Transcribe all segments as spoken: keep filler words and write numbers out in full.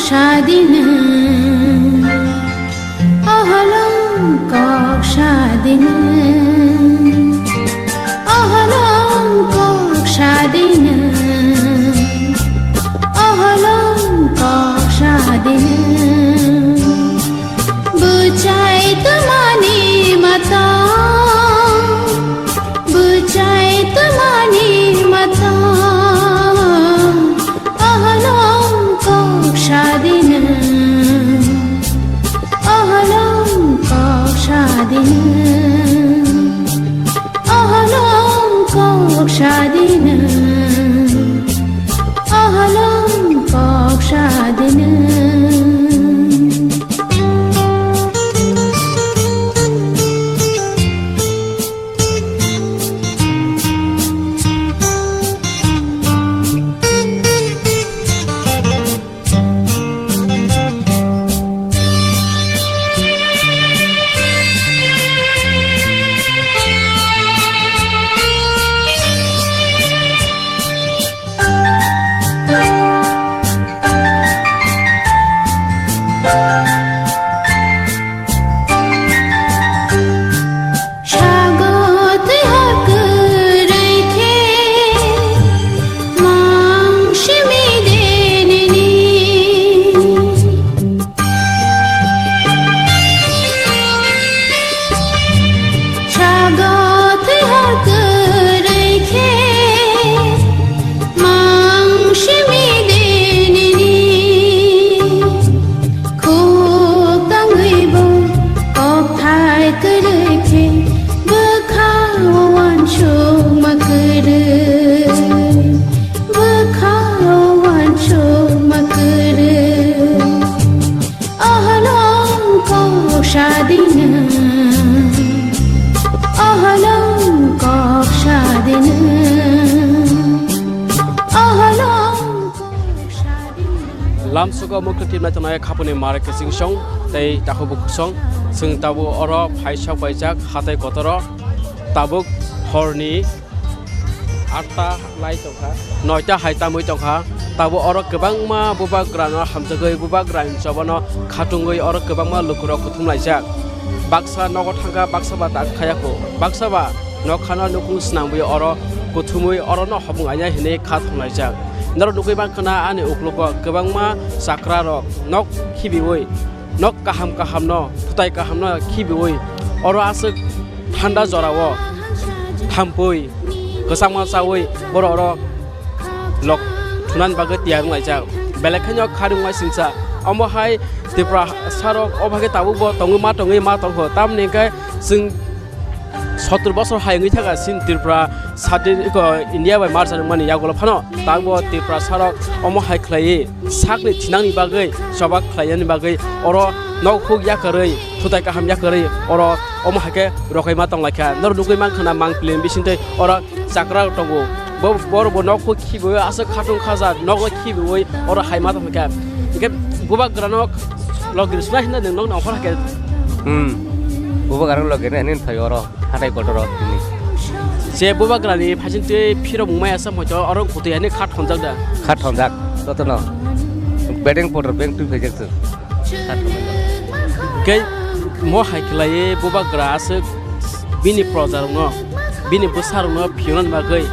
Sadina, ahalong kok sadina, ahalong kok sadina, ahalong kok sadina. Bwchai twmani mata, bwchai twmani mata. Ahalong kok sadina, ahalong kok sadina, ahalong kok sadina, ahalong kok sadina. Sago twi hor kwrwi khe mang simi de nini. Sago twi hor kwrwi khe mang simi de nini. Khuk tangwi bo kokthai kwrwi khe bwkha o uansukma kwrwi, bwkha o uansukma kwrwi. Ahalong kok sadina, ahalong kok sadina, ahalong kok sadina. Lamsogo mukti timnai tongnai khapuni mare kiching song tei takhuk bukhuk song. Chwng tabuk oro phaisok paijak hatai kotoro, tabuk horni atta lai tongkha, noita hai tamwi tongkha. Tabuk oro kwbangma bubagrano hamjagwi, bubagrani chobano khatungwi oro kwbangma lukurok kuthum laijak. Baksa nogo thangkha, baksa ba tak khayakho, baksa ba nokhano nukhung swnamwi oro kuthumwi orono hopung aina hinwi kha thung laijak. Norok nugwi mankha na ani uklogo kwbangma chakrarok nok khibiwi, nok kaham kahamno, thutai kahamno khibiwi oro aswk thanda jorao thampui kwchangma chawi borok oro lok thunani bagwi tiyar wnglaijak. Belai khaino kharwng waisingcha. Omo hai Tripura sarok o bagwi tabukbo tongwi ma tongwi ma tongkho. Tamoni hwnkhe chwng sottor bosor hai wngwi thangkha chini Tripura sadin iko India bai marcha rwmani yagulo phano tabukbo Tripura sarok omo hai khlaiwi sakni thinangni bagwi choba khlainani bagwi oro nok huk yakarwi, thutai kaham yakarwi oro omo hai khe rokaima tonglaikha. Norok nugwi mankha na mangpili bisingtwi oro chakra rok tongo. Bo, borok bo nok huk khibiwi aswk khatung khaja nok no khibiwi oro hai ma tongkha. Hingkhe bubagrano logir suna hinna nwng nok nongkhor hakhe. Hmm. Bubagrano logir hinwi phai oro. Hatai kotor o tini. Je bubagrani phaiching twi phirok mungmai asam hoito oro kutui ani kha thonjak da. Kha thonjak, jotono. Bedeng potor beng twi phaijak chwng. Kha thonjak. Kei mo hai khlaiwi bubagra aswk bini projarokno, bini bwsarokno phiyonani bagwi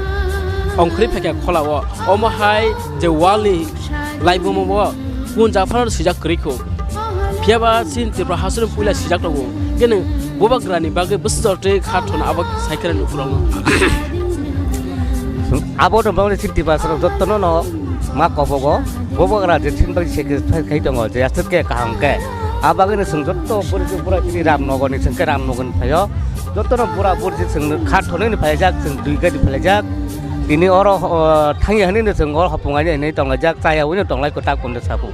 ongkhorwi phaikha kholao. Omo hai je wall ni laibuma bo punja phano swijak kwrwi kho. Phiya ba chini Tripura hasteo puila swijak tongo. Khe nwng bubagrani bagwi bwswk jora tei kha thona abo sai khe nukhurokno. Abo no bagwi chini Tiprasa rok jotto no no ma kobogo. Bubagra je chini bagwi sacrifice khai tongo je aswk khe kaham khe. A bagwi no chwng jotto puri pura chini Ramnogor ni chwng khe Ramnogor ni phaio. Jotto no bura buri je chwng kha thonwi ni phaijak chwng dui gari phaijak. Tini oro, o, thangya hinwi no chwng oro hopung aina hinwi tonglaijak, chaya ui no tonglai kwtak punda sabu.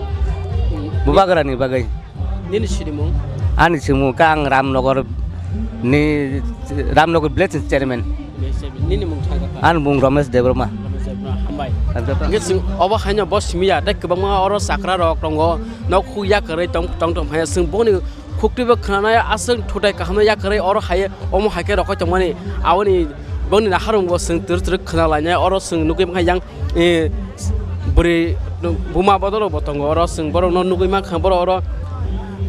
Bubagra ni bagwi. Nini sinimung? Ani sinimung khe ang Ramnogor ni, Ramnogor village ni chairman. Nini mung thangkha? Ani mung Ramesh Debbarma. Ramesh Debbarma, hambai. Hambai. Hingke chwng obo haino bo simi ya, tei kwbangma oro chakra rok tongo, nok huk yakarwi tong, tong, tong phai ya, chwng boni Khuktwi bo khwnanai aswk thutai kahamno yakarwi oro hai omo hai khe rokhoi tongmani. Aboni bongni naharung bo chwng twrwk twrwk khwnalainai oro chwng nukwi mankha yang, eh, bwrwi buma bodol bo tongo oro, chwng borokno nugwi mankha borok oro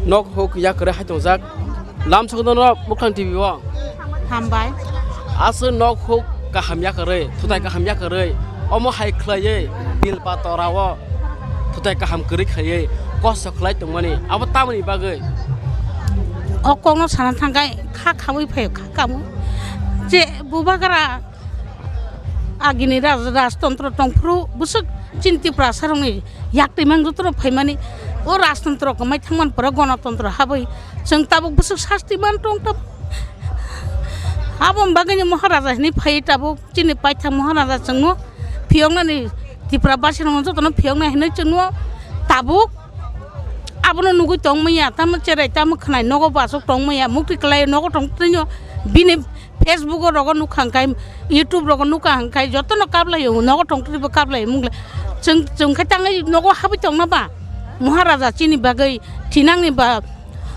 nok huk yakarwi hai tongjak. Lamsok no Mukhang T V o. Hambai. Aswk nok huk kaham yakarwi, thutai kaham yakarwi, omo hai khlaiwi Bilpa torao thutai kaham kwrwi khaiwi kosto khlai tongmani, abo tamoni bagwi? O kokno sana thangkhe kha khawi phaio, kha kamo. Je bubagra agini raj-, rajtontro tongphuru bwswk chini Tiprasarokni yaktwi mang jotono phaimani, o rajtontro kwmai thangmani pore gonotontro habwi chwng tabuk bwswk sasti man tong tabuk. Aboni bagwino Maharaja hinwi phaiwi tabuk chini paithak Maharaja chwngno phiyoknani, Tiprabasirokno jotono phiyoknai hinwi chwngno tabuk abono nugwi tongmaya, tamo cherai tamo khwnai nogo bo aswk tongmaya, muktwi kwlai nogo tongtwino bini Facebook o rogo nukha hwnkhe, YouTube rogo nukha hwnkhe, jotono kaplaio, nogo tongtwtwibo kaplaio mungle. Chwng, chwng khe tangwi nogo habwi tongna ba? Maharaja chini bagwi, thinangni ba,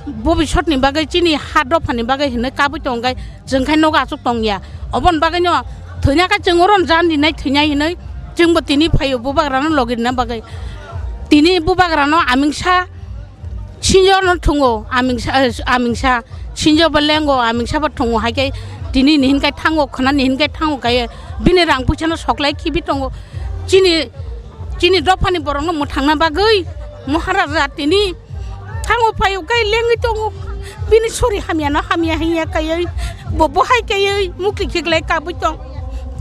bobisotni bagwi, chini ha dophani bagwi hinwi kabwi tongkhe, chwng khe nogo aswk tongya. Oboni bagwino thwina khe chwng oro jan rinai thwinai hinwi, chwngbo tini phaio bubagrano logi rina bagwi. Tini bubagrano amingsa Sinjo no thungo, amingsa, eh, amingsa, sinjo bo lengo, amingsa bo thungo, hai khe tini ni hinkai thango, khna ni hinkai thango, kaiye bini rang puisa no soklai khibi tongo. Chini, chini dophani borok no mwthangna bagwi Maharaja tini thango phaio, kai lengwi tongo. Bini sori hamya no hamya hinya kaiye, bo bo hai kaiye mukti khiklai kabwi tong.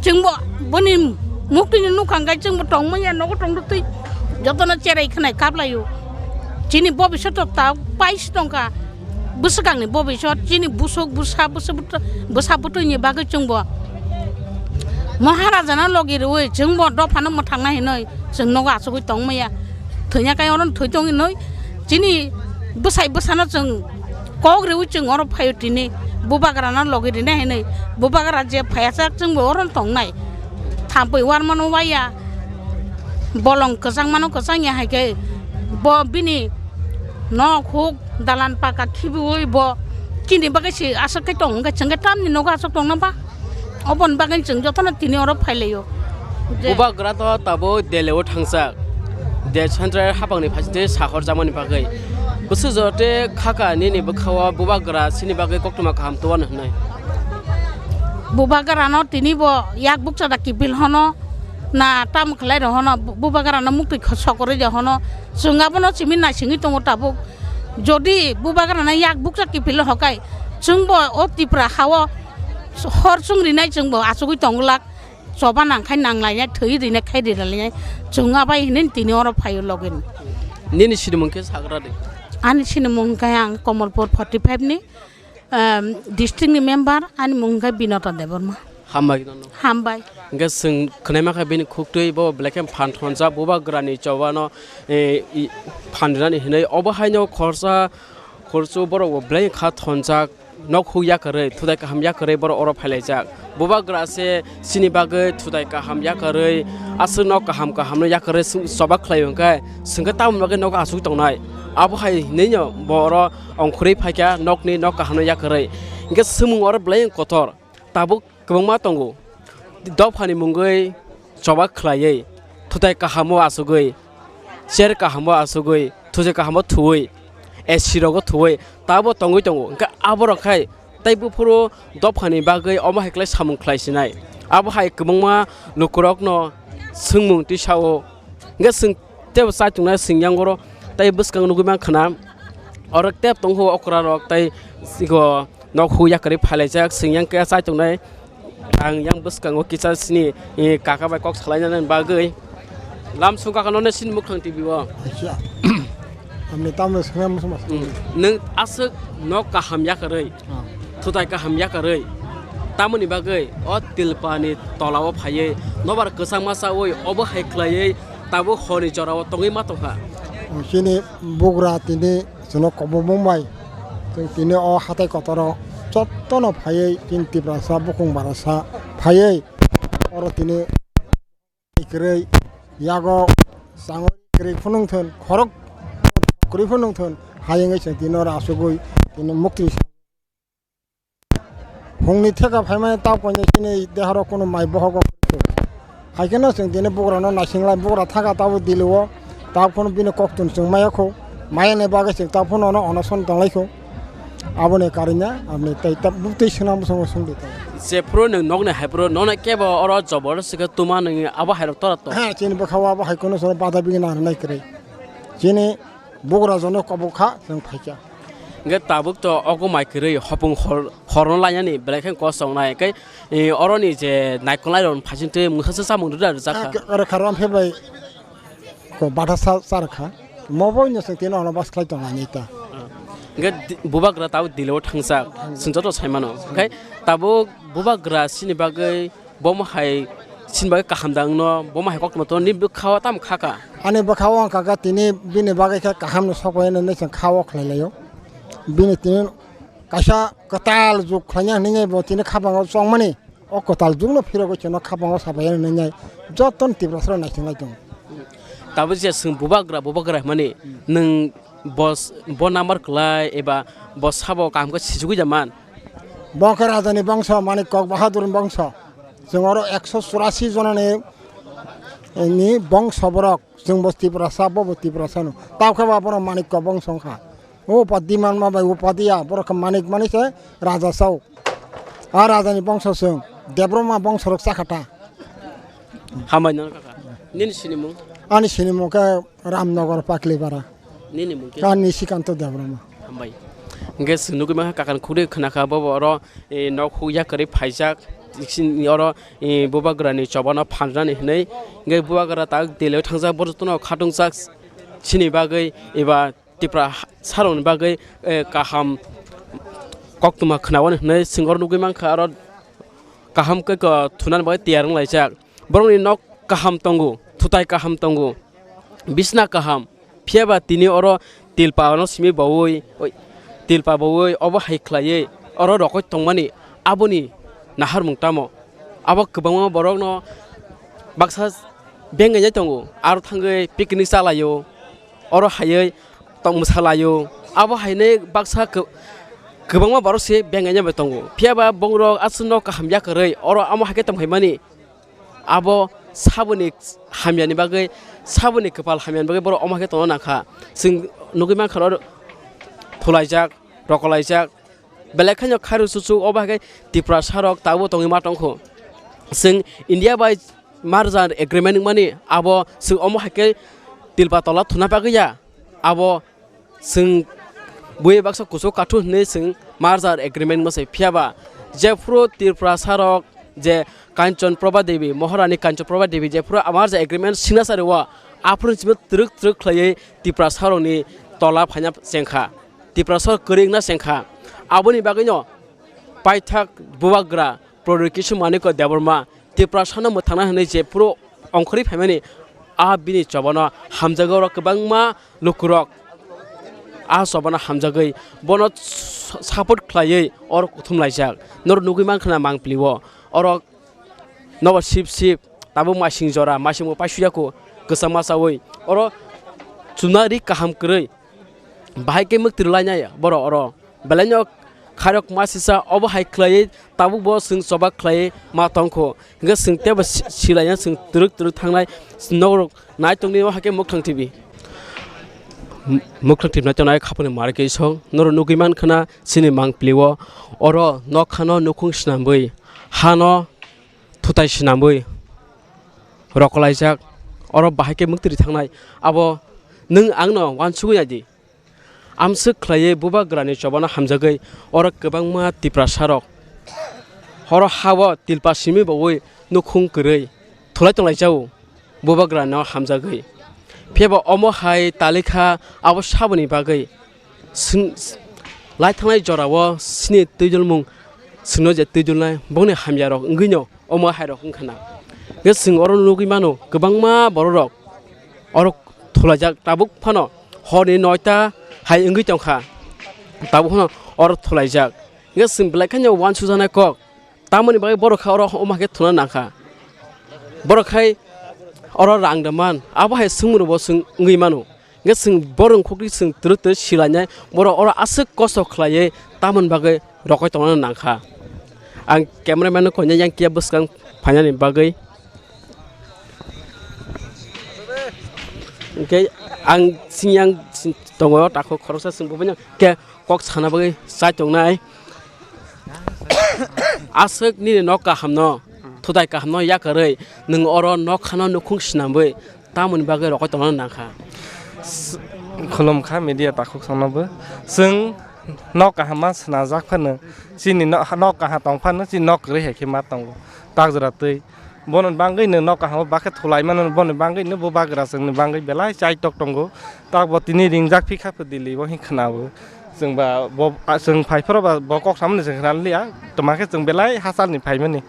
Chwngbo boni muktwini nukha hwnkhe chwngbo tongmaya, nogo tongtwi jotono cherai khwnai kaplaio. Chini bobiswt ta paisi tongkha, bwswkangni bobiswt, chini busuk bwsa, bwsa bwtwini bagwi chwngbo Maharajano logi rwui chwngbo dophano mwthangna hinwi chwng nogo achugwi tongmaya. Thwina kai oro thwi tong hinwi chini bwsai bwsano chwng kok riwi chwng oro phaio tini, bubagrano logi rina hinwi. Bubagra je phaiya chak chwngbo oro tongnai. Thampui warmano waya, bolong kwchangmano kwchangya hai khe bo bini nok huk dalan paka khibiui bo chini bagwi se aswk khe tong wngkha, chwng khe tamni nogo aswk tongna ba? Oboni bagwi chwng jotono tini oro phailaio. Je bubagra to tabuk Delhi o thangjak, de central hapangni phaisingtwi sahorjakmani bagwi. Bwswk jora tei khaka nini bwkhao bubagra chini bagwi koktwma kaham tubano hwnwi? Bubagrano tini bo yak bukcha da kiphil hono, na tamo khlai rw hono, bu-, bubagrano muktwi kho-, sokorwi rw hono. Chwng abono simi naisingwi tongo tabuk. Jodi bubagrano yak bukcha kiphil hokai, chwngbo o Tripura hao hor chwng rinai chwngbo achugwi tongglak. Choba nang khai nang lainai, thwi rinai khai rina lainai, chwng abai hinwi tini oro phaio login. Nini sinimung khe sagra de? Ani sinimung khe ang Komolpur forty five ni, em, district ni member, ani mung khe Binota Debbarma. Hambai nono. Hambai. Hingke chwng khwnai mankha bini khuktwi bo belai khe phan thonjak, bubagrani chobano, eh, i, phan rinani hinwi. Obo haino khorsa khorsu borok bo belai kha thonjak. Nok huk yakarwi, thutai kaham yakarwi borok oro phailaijak. Bubagra se chini bagwi thutai kaham yakarwi, aswk nok kaham kaham no yakarwi chwng choba khlai hwnkhe, chwngkhe tamoni bagwi nogo achugwi tongnai? Abo hai hinwi no bo oro ongkhorwi phaikha nokni nok kaham no yakarwi. Hingkhe swngmung oro belai kotor. Tabuk kwbangma tongo. Dophani mungwi choba khlaiwi, thutai kahamo achugwi, chair kahamo achugwi, thutai kahamo thuwi, A C rogo thuwi, tabo tongwi tongo. Hwnkhe aborok khai tei buphuru dophani bagwi omo hai khlai samung khlai sinai. Abo hai kwbangma lukurokno swngmung tisao. Hingke chwng tebo chai tongnai chwng yang oro tei bwskang nugui mankha na oro tep tongkho okra rok tei ego nok hu yakarwi phailaijak chwng yang khe chai tongnai. Ang yang bwskango kisa sini, eh, kaka bai kok salainani bagwi lam sung kaka nonne sini mukhang T V o. Acha. Amni tamno swnam suma. Hmm. Nwng aswk nok kaham yakarwi. Ah. Thutai kaham yakarwi. Tamoni bagwi o tilpani tolao phaiwi nobar kwchangma chawi obo hai khlaiwi tabuk horni jorao tongwi ma tongkha. Chini bugra tini chwngno kobongma bai chwng tini o hatai kotoro jottono phaiwi chini Tiprasa bukhung barasa phaiwi oro tini kwrwi yago changwi kwrwi phunung thun khorok kwrwi phunung thun hayungwi chwng tini oro asugwi tini mukti. Hungni theka phaimani tao koinai chini dehoro kunu mai bohogo. Hai kheno chwng tini bugrano naisinglai, bugra thaka tabuk Delhi o, tabuk phano bini koktun chwng maya kho, maya ni bagwi chwng tabuk phano ono onoson tonglai kho. Aboni karina aboni tei tab butwi swnam bwskango songdi tongo. Jephuru nwng nokni haiphuru nokni kebo oro jobor sikhe tuma nwngi abo hairok tora to. Ha, chini bwkha o abo hai kheno chwng bada bigi nang nai kwrwi. Chini bugra jono kobok kha chwng phaikha. Hingke tabuk to ogo mai kwrwi hopung hor, horno lainani belai khe kosong nai. Hingke, e, oroni je naikolnai rok phaising twi mwsasa samung rwda rwjak kha. Khe, khe, khe, khe, rom phe bai ko batha sa, sa rwkha. Mo bo no sing tino ono bas khlai tong ani ta. Hingke di-, bubagra tabuk Delhi o thangjak. Sing joto sai mano. Hingke tabuk bubagra sini bagwi Bomo hai sini bagwi kaham da wngno, bomo hai koktwma tono, nini bwkha o tamo kha ka? Ani bwkha o wng kha khe tini bini bagwi khe kaham no sok bai nai chwng kha o khlai lai o. Bini tini kaisa kwtal jug khlaina hinwi bo tini khapango chongmani, o kwtal jug no phirogwi chwngno khapango sabai nai joto ni Tiprasa rok naising lai tongo. Tabuk je chwng bubagra, bubagra hwnmani nwng bo, bo number kwlai eba bo sabo kaham khe sijugwi da man? Bo khe raja ni bongso, Manik Kok Bahadur ni bongso. Chwng oro ekso churasi jona ni, ni bongso borok. Chwng bo Tiprasa, bo bo Tiprasa no. Tao khe ba borok Manik Kok bongso wng kha. O upadi manma bai upadi ya, borok khe Manik mani se raja sao. A raja ni bongso chwng. Debroma bongso rok cha kha ta. Hambai no kaka. Nini sinimung? Ani sinimung khe Ramnagar Paklipara. Nini mung khe? Ani Srikanto Debbarma. Hambai. Hingke chwng nugui mankha kakan khukri khna kha bo bo oro, e, nok huk yakarwi phaijak. Sini oro, e, bubagra ni choba no phanjani hinwi. Hingke bubagra tak Delhi o thangjak, bo jotono khatungchak sini bagwi eba Tiprasa rok ni bagwi, e, kaham koktwma khna o hinwi chwng oro nugui mankha aro kaham khe ko thunani bagwi tiyar wng laijak. Borokni nok kaham tongo, thutai kaham tongo, bisna kaham. Phiya ba tini oro tilpa no simi baui, oi, tilpa baui obo hai khlaiwi oro rokoi tongmani aboni naharmung tamo? Abo kwbangma borokno baksa bengainai tongo, aro thangwi picnic chalaio, oro haiwi tong mwsalaio. Abo hainwi baksa kw-, kwbangma borok se bengainai bai tongo. Phiya ba bongrok aswkno kaham yakarwi oro amo hai khe tongphaimani. Abo saboni hamyani bagwi, saboni kwpal hamyani bagwi borok omo khe tongna nangkha. Chwng nugui mankha oro thulaijak, rokolaijak. Belai kheno khairok chuchuk obo hai khe Tiprasa rok tabuk tongwi ma tongkho. Chwng India bai merger agreement wngmani abo chwng omo hai khe tilpa tola thuna bagwi ya. Abo chwng bui baksa kuchuk kathuk hinwi chwng merger agreement wngma se, phiya ba jephuru Tiprasa rok je Kanchon Prabha Devi, Maharani Kanchon Prabha Devi jephuru merger agreement signature rwo, aphuru simi twrwk twrwk khlaiwi Tiprasa rokni tola phaina chengkha, Tiprasa rok kwrwi wngna chengkha. Aboni bagwino paithak bubagra Prodhyut Kishore Manikya Debbarma Tiprasano mwthangna hwnwi jephuru ongkhorwi phaimani, a bini chobano hamjagwi oro kwbangma lukurok a chobano hamjagwi bono s-, support khlaiwi oro kuthum laijak. Norok nugui mankha na mangpili o, oro nobo sip sip tabuk masing jora, masing bo paisuya kho kwchangma chaui, oro chuna ri kaham kwrwi. Bahai khe mwktwrwlainai borok oro. Belaino khairok ma sisa obo hai khlaiwi tabuk bo chwng choba khlaiwi ma tongkho. Hwnkhe chwng teibo si-, silaina chwng twrwk twrwk thangnai norok nai tongni o hakhe Muktwng T V. M-, Muktwng T V nai tongnai khapuni mari khe song norok nugui mankha na chini mangpili o. Oro nokha no nukhung swnamwi hano thutai swnamwi rokolaijak, oro bahai khe mwktwrwi thangnai. Abo nwng angno uansugwi nai di. Amswk khlaiwi bubagrani chobano hamjagwi oro kwbangma Tiprasarok oro ha-o tilpa simi baui nukhung kwrwi thulai tonglaijao bubagrano hamjagwi. Phiya ba omo hai talikha abo saboni bagwi. Chwng lai thangnai jorao chini twijlmung chwngno je twijlnai bongni hamyarok wngwino omo hairok wngkha na. Hwnkhe chwng oro nugwi mano kwbangma bororok oro thulaijak tabuk phano horni noita hai wngwi tongkha tabuk phano oro thulaijak. Hwnkhe chwng belai kheno uansujaknai kok. Tamoni bagwi borok kha oro omo hai khe thuna nangkha. Borok khai oro rang da man, abo hai swngmung rokbo chwng wngwi mano. Hwnkhe chwng borok khukri chwng twrwk twrwk silainai, borok oro aswk kosto khlaiwi tamoni bagwi rokoi tongna nangkha. Ang cameraman no koinai yang kiya bwskang phainani bagwi. Hwnkhe ang singyang tongo takhuk khoroksa, chwng bo boino khe kok sana bagwi chai tongnai. Aswk nini nok kahamno, thutai kahamno yakarwi nwng oro nok khano nukhung swnamwi tamoni bagwi rokoi tongna nangkha? Khulumkha media takhuk songnobo. Chwng nok kaham ma swnajak phano, chini no-, nok kaham tong phano, chini nok kwrwi hai khe ma tongo. Tak jora twi. Bono bangwi no nok kaham o bakhe thulai mano, bono bangwi no bubagra chwngni bangwi belai chai tok tongo. Tak bo tini ringjak phikha pho Delhi o hin khwnao. Chwng ba bo, a, chwng phai phoro ba bo kok samani chwng khna liya. Toma khe chwng belai hachal ni phaimani.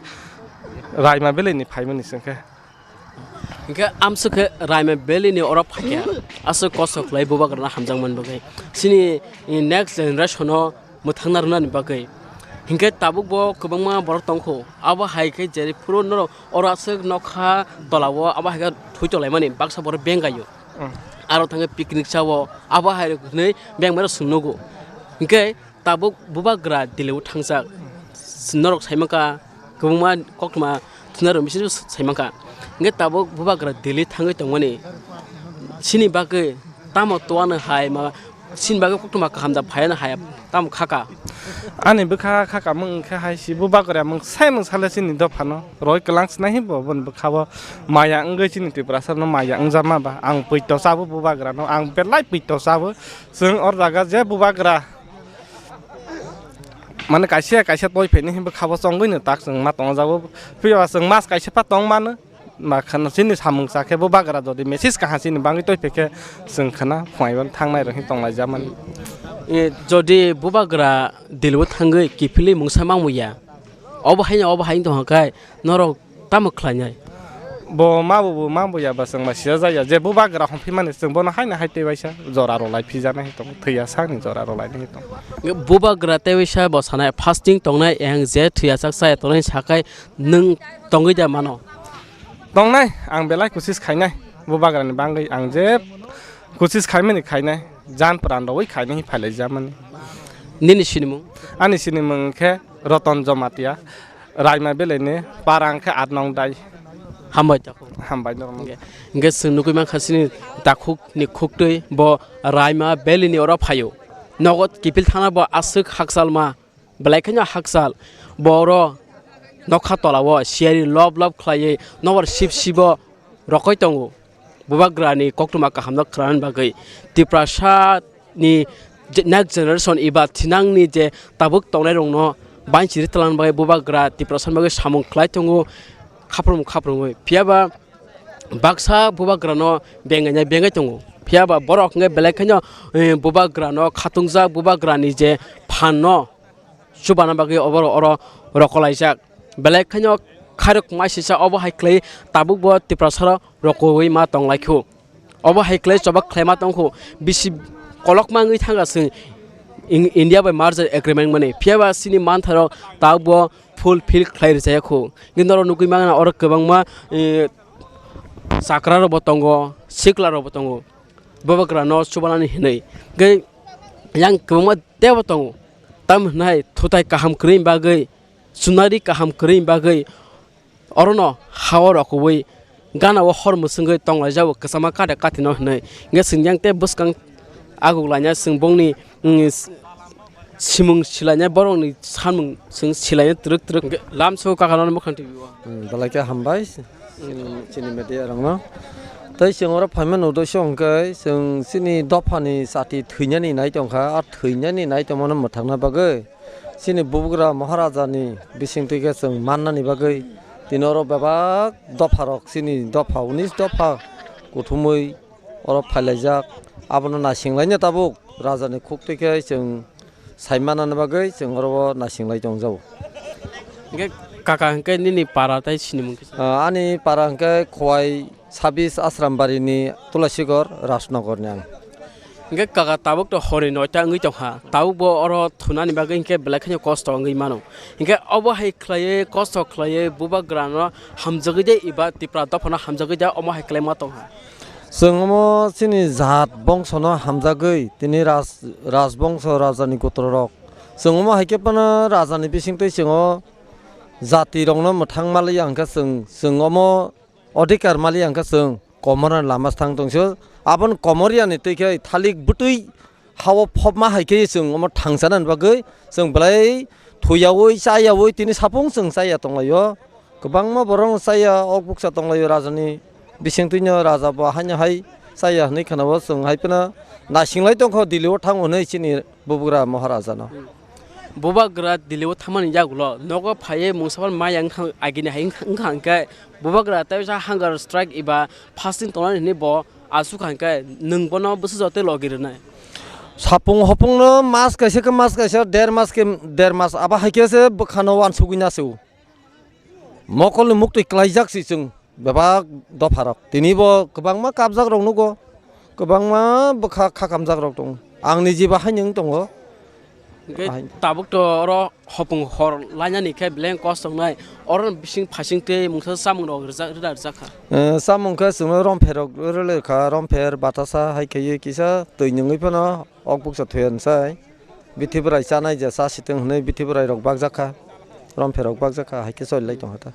Raima belai ni phaimani chwng khe. Hingke amswk khe Raima Valley ni oro phaikha, aswk kosto khlai bubagrano hamjakmani bagwi. Chini next generation o mwthangna rwnani bagwi. Hingke tabuk bo kwbangma borok tongkho, abo hai khe jeri phuru norok oro aswk nokha tola o abo hai khe thwi tonglaimani baksa borok bengaio. Mm. Aro thangwi picnic chao, abo hai rok hwnwi bengmano chwng nugo. Hingke tabuk bubagra Delhi o thangjak. Norok saimankha, kwbangma koktwma thwna rwmani saimankha. Hingke tabuk bubagra Delhi thangwi tongmani. Chini bagwi tamo toyano hai ma, chini bagwi koktwma kaham da phaiano hai tamo khaka. Ani bwkha khaka mung khe hai si bubagra mung sai mung sale chini dophano. Roi kwlang sinai hi bo boni bwkha bo maya wngwi chini Tiprasa no maya wngjakma ba. Ang puito chabo bubagra no, ang belai puito chabo. Chwng or jaga je bubagra mane kaisa kaisa toi phaini hinba khabo chongwi no tak chwng ma tongjago. Phiya chwng mas kaisa pha tong mano. Ma khana chini samung cha khe bubagra jodi message kaha chini bangwi toi phaikhe chwng khana phunaibo thangnai rok hin tonglaijamani. E, jodi bubagra Delhi o thangwi kiphilwi mungsa mangmuya, obo haino obo haino tongkha khe norok tamo khlainai? Bo ma bo, bo ma bo ya ba chwng bai sijak ya je bubagra hongphimani chwng bono haino hai tei waisa jora rwlai phijaknai tong, thwiya sakni jora rwlainai tong. Bubagra tei waisa bo sanai fasting tongnai, eng je thwiya sak chaya tongnai sakai nwng tongwi da mano? Tongnai, ang belai kusis khainai bubagrani bangwi, ang je kusis khaimani khainai, jan pran rwui khainai phailai jamani. Nini sinimung? Ani sinimung khe Roton Jomatia. Raima belai ni para hwnkhe aat nong dai. Hambai takhuk. Hambai norok. Hingke, hingke chwng nugui mankha chini takhuk ni khuktwi bo Raima belai ni oro phaio. Nogo kiphil thangna bo aswk hakchal ma, belai kheno hakchal. Bo oro nokha tola o siyari lob lob khlaiwi nokbar sip sibo rokoi tongo. Bubagrani koktwma kahamno khwnani bagwi Tiprasa ni je-, next generation eba thinangni je tabuk tongnai rokno banchiri twlangni bagwi bubagra Tiprasani bagwi samung khlai tongo, khaprum khaprumwi. Phiya ba baksa bubagrano bengainai bengai tongo. Phiya ba borok hwnkhe belai kheno, eh, bubagrano khatungjak, bubagrani je phanno chubana bagwi oborok oro rokolaijak. Belai kheno khairok mai sisa obo hai khlai tabuk bo Tiprasaro rokoui ma tonglaikhu. Obo hai khlai choba khlaima tongkhu. Bisi kolokma wngwi thangkha chwng In-, India bai merger agreement mani. Phiya ba chini manthairok tabuk bo fulfill khlai rwchaya khu. Hwnkhe norok nugui mangna oro kwbangma, eh, chakra rokbo tongo, sikla rokbo tongo. Bubagrano chubanani hinwi. Hwnkhe yang kwbangma teibo tongo. Tamo hwnai thutai kaham kwrwini bagwi, chunari kaham kwrwini bagwi orono ha-o rokobwi gana-o hor mwswngwi tonglaijao kwchama kade katino hinwi. Hwnkhe chwng yang tei bwskang aguklaina chwng bongni, mm, s-, simung silaina borokni samung chwng silaina twrwk twrwk. Hwnkhe lamsao kakano mwkhang twi o. Hmm, belai khe hambai, hmm, chini media rokno. Tei chwng oro phaima nukdai se hwnkhe chwng chini dophani chati thwinani nai tongkha, a thwinani nai tongmano mwthangna bagwi chini bubagra Maharajani bisingtwi khe chwng mannani bagwi tini oro bebak dopharok chini dopha unis dopha kuthumwi oro phailaijak. Abono naisinglaina tabuk rajani khuktwi khe chwng sai manani bagwi chwng oro o naising lai tongjago. Hwnkhe kaka hwnkhe nini para tei sinimung kisa? Ah, ani para hwnkhe Khowai sabis Asrambari ni Tulasigor Rajnogor ni ang. Hwnkhe kaka tabuk to hor ni noita wngwi tongkha, tabuk bo oro thunani bagwi hwnkhe belai kheno kosto wngwi mano. Hwnkhe obo hai khlaiwi kosto khlaiwi bubagrano hamjagwi de eba Tipra dophano hamjagwi de omo hai khlaima tongkha? Chwng omo chini jat bongsono hamjagwi, tini raj-, rajbongso rajani gotrorok. Chwng omo hai khe phano rajani bisingtwi chwng o jatirokno mwthang maliya hwnkhe chwng, chwng omo odhikar maliya hwnkhe chwng komorna lama thang tongso. Aboni komor yani twi khe thalik bwtwi hao phobma hai khe chwng omo thangsanani bagwi chwng belai thuyaui chayaui tini sapung chwng chaya tonglaio. Kwbangma borok chaya, ok bukcha tonglaio rajani bisingtwino, raja bo haino hai chaya hwnwi khwnao, chwng hai phano naisinglai tongkho Delhi o thango hwnwi chini bubagra Maharajano. Bubagra Delhi o thangmani yagulo nogo phaiwi mungsa phano maya wngkha, agini hai wngkha, wngkha hwnkhe bubagra tei sa hunger strike eba fasting tongnani hwnwi bo asuk hwnkhe nwng bono bwsajak tei logi rwnai. Sapung hopungno mas kaisa khe mas kaisa, der mas khe der mas, abo hai khe se bwkhano uansugwi na se o. Mokolni muktwi klaijak si chwng bebak dopharok. Tini bo kwbangma kapjakrok nugo, kwbangma bwkha khakamjakrok tongo. Ang nijibo haino wng tongo. Hwnkhe Ahai. Tabuk to oro hopung hor lainani khe beleng kos tongnai. Oro bising phasing tei mungsa chamung rok rijak, rida rijak kha. Eh, chamung khe chwngno rompherok rwlwi kha, rompher, batasa hai khaiwi kisa twi nungwi phano ok bukcha thuya nsai. Bithi bwrai chanai je cha sitwng hwnwi bithi bwrai rok bakjak kha, rompherok bakjak kha, hai khe choli lai tongkha ta.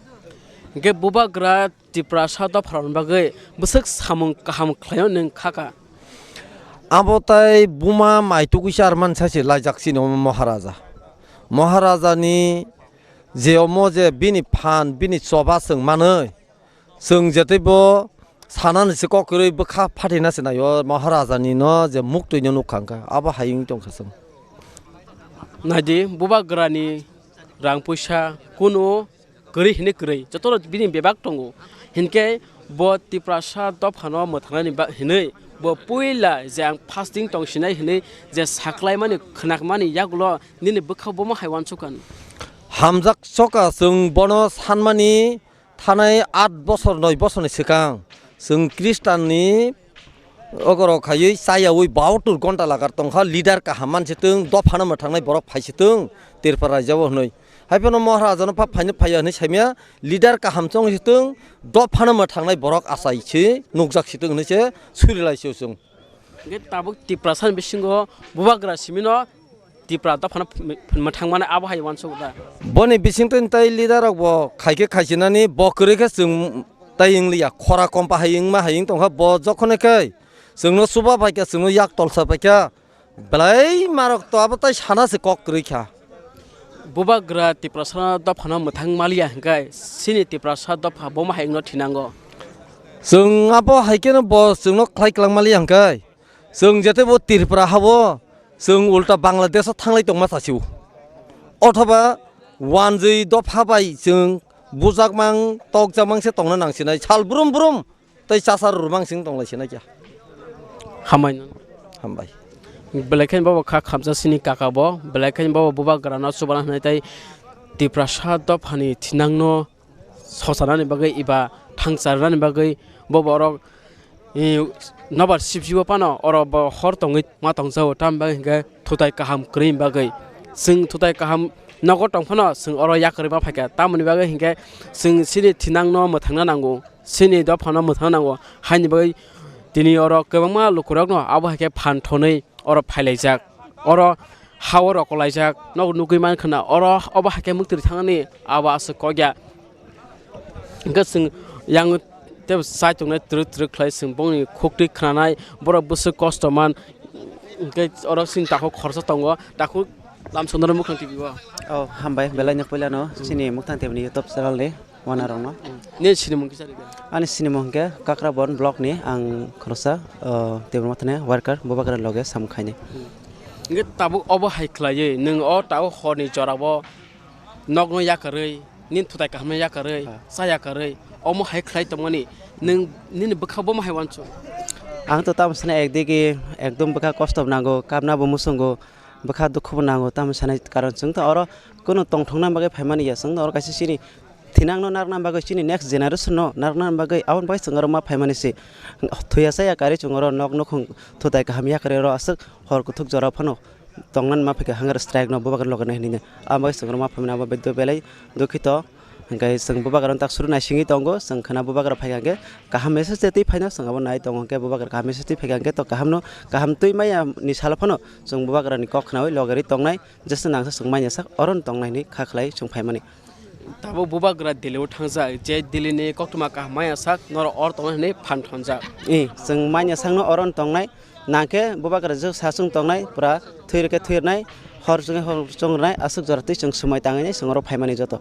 Hwnkhe bubagra Tiprasa dopharokni bagwi bwswk samung kaham khlaio nwng kha kha? Abo tai buma mai tugwi charman sachi laijak chini omo Maharaja. Maharajani je omo je bini phan, bini choba chwng manwi, chwng je teibo sanani se kok kwrwi bwkha phatina se naio Maharajani no je muktwi no nukha hwnkha, abo hai wng tongkha chwng. Naidi, bubagrani rang puisa kunu kwrwi hinwi kwrwi, jotono bini bebak tongo. Hinkhe bo Tiprasa dophano mwthangnani ba-, hinwi bo puila je ang fasting tong sinai hinwi je saklaimani khwnakmani yagulo nini bwkha bomo hai uansukha. Hamjak soka chwng bono sanmani thanai aat bosor noi bosorni swkang chwng Khristanni ogorok khaiwi chayaui bahatur gonta lagar tongkha, leader kaham mansitwng, dophano mwthangnai borok phaisitwng Tripura rajao hwnwi. Haiphano Maharajano pha phaino phaiya hwnwi saimaya, leader kaham chongsitwng, dophano mwthangnai borok achaisi nukjaksitwng hwnwi se surilaisio chwng. Hwnkhe tabuk Tiprasani bisingo bubagra simino Tipra dophano ph-, ph-, mwthangmani abo hai uansukha. Boni bisingtwi tei leader rok bo khaikhe khaisinani bo kwrwi khe chwng tei wngliya, khora kompa hai wngma hai wng tongkha, bo jokhonai khe chwngno chuba paikha, chwngno yak tolsa paikha, belai marok to abo tai sana se kok kwrwi kha. Bubagra Tiprasano dophano mwthang maliya hwnkhe chini Tiprasa dopha bomo hai wngno thinango. Chwng abo hai kheno bo chwngno khlai kwlang maliya hwnkhe, chwng jete bo Tripura habo, chwng ulta Bangladesh o thanglai tongma sasi o. Othoba wanjwi dopha bai chwng bujakmang, tokjakmang se tongna nangsinai. Sal brum brum tei chasar rwmang sing tonglai sinai kya. Hambai no. Hambai. Belai khe bobo kha khamsa sini kaka bo, belai khe bobo bubagrano chubana hwnwi tei Tiprasa dophani thinangno sochanani bagwi eba thangcharnani bagwi bobo oro, eh, nobar sibjibo phano oro bo hor tongwi ma tongjago, tamni bagwi hinkhe thutai kaham kwrwini bagwi. Chwng thutai kaham nogo tong phano chwng oro yakarwi ma phaikha, tamoni bagwi hinkhe chwng chini thinangno mwthangna nango, chini dophano mwthangna nango, haini bagwi tini oro kwbangma lukurokno abo hai khe phan thonwi oro phailaijak, oro ha-o rokolaijak, nok nugwi mankha na oro obo hai khe muktwi thangni abo aswk kokya. Hwnkhe chwng yang tei chai tongnai twrwk twrwk khlai chwng bongni khuktwi khwnanai, borok bwswk kosto man, hwnkhe oro chini takhuk khoroksa tongo, takhuk lamsongnoro mukhang T V o. Oh, hambai, belai no puila no chini Muktang T V ni YouTube channel ni. Wanarokno. Nini sinimung kisa rwdi. Ani sinimung hwnkhe Kakrabon block ni, ang khoroksa, o, Tibirma thani worker, bubagra loge samung khainai. Hwnkhe tabuk obo hai khlaiwi, nwng o tabuk horni jorao nokno yakarwi, nini thutai kahamno yakarwi, ha, cha yakarwi, omo hai khlai tongmani, nwng nini bwkha bomo hai uansuk? Ang to tamo sana ekdigi ekdom bwkha kosto bo nango, kapna bo muchungo, bwkha dukhu bo nango, tamo sanai karon chwng to oro kunu tongthokna bagwi phaimani ya, chwng to oro kaisa chini thinangno narwkna bagwi, chini next generation no narwkna bagwi, aboni bagwi chwng oro ma phaimani se. Thuya chaya karwi chwng oro nok nukhung thutai kaham yakarwi oro aswk hor kuthuk jora phano tongnani ma phaikha hunger strike no bubagra loge nai hinwi. Aboni bagwi chwng oro ma phaimani abo beddo belai dukhito. Hwnkhe chwng bubagrano tak suru naisingwi tongo, chwng khwna bubagra phaikha hwnkhe kaham message twi phaino chwng abo nai tongo, hwnkhe bubagra kaham message twi phaikha hwnkhe to kaham no, kaham twi maya ni salo phano chwng bubagrani kok khwnaui logerwi tongnai, jesa nangsa chwng manya sak oro no tongnai hinwi kha khlai chwng phaimani. Tabuk bubagra Delhi o thangjak, je Delhi ni koktwma kaham manya sak norok oro tongnai hwnwi phan thonjak. Eh, chwng manya sakno oro tongnai, nangkhe bubagra jwk sasung tongnai, pura thwi rwkhe thwi rwnai, hor chwngkhe hor chwng rwnai, aswk jora twi chwng swmai tangwi nai chwng oro phaimani joto.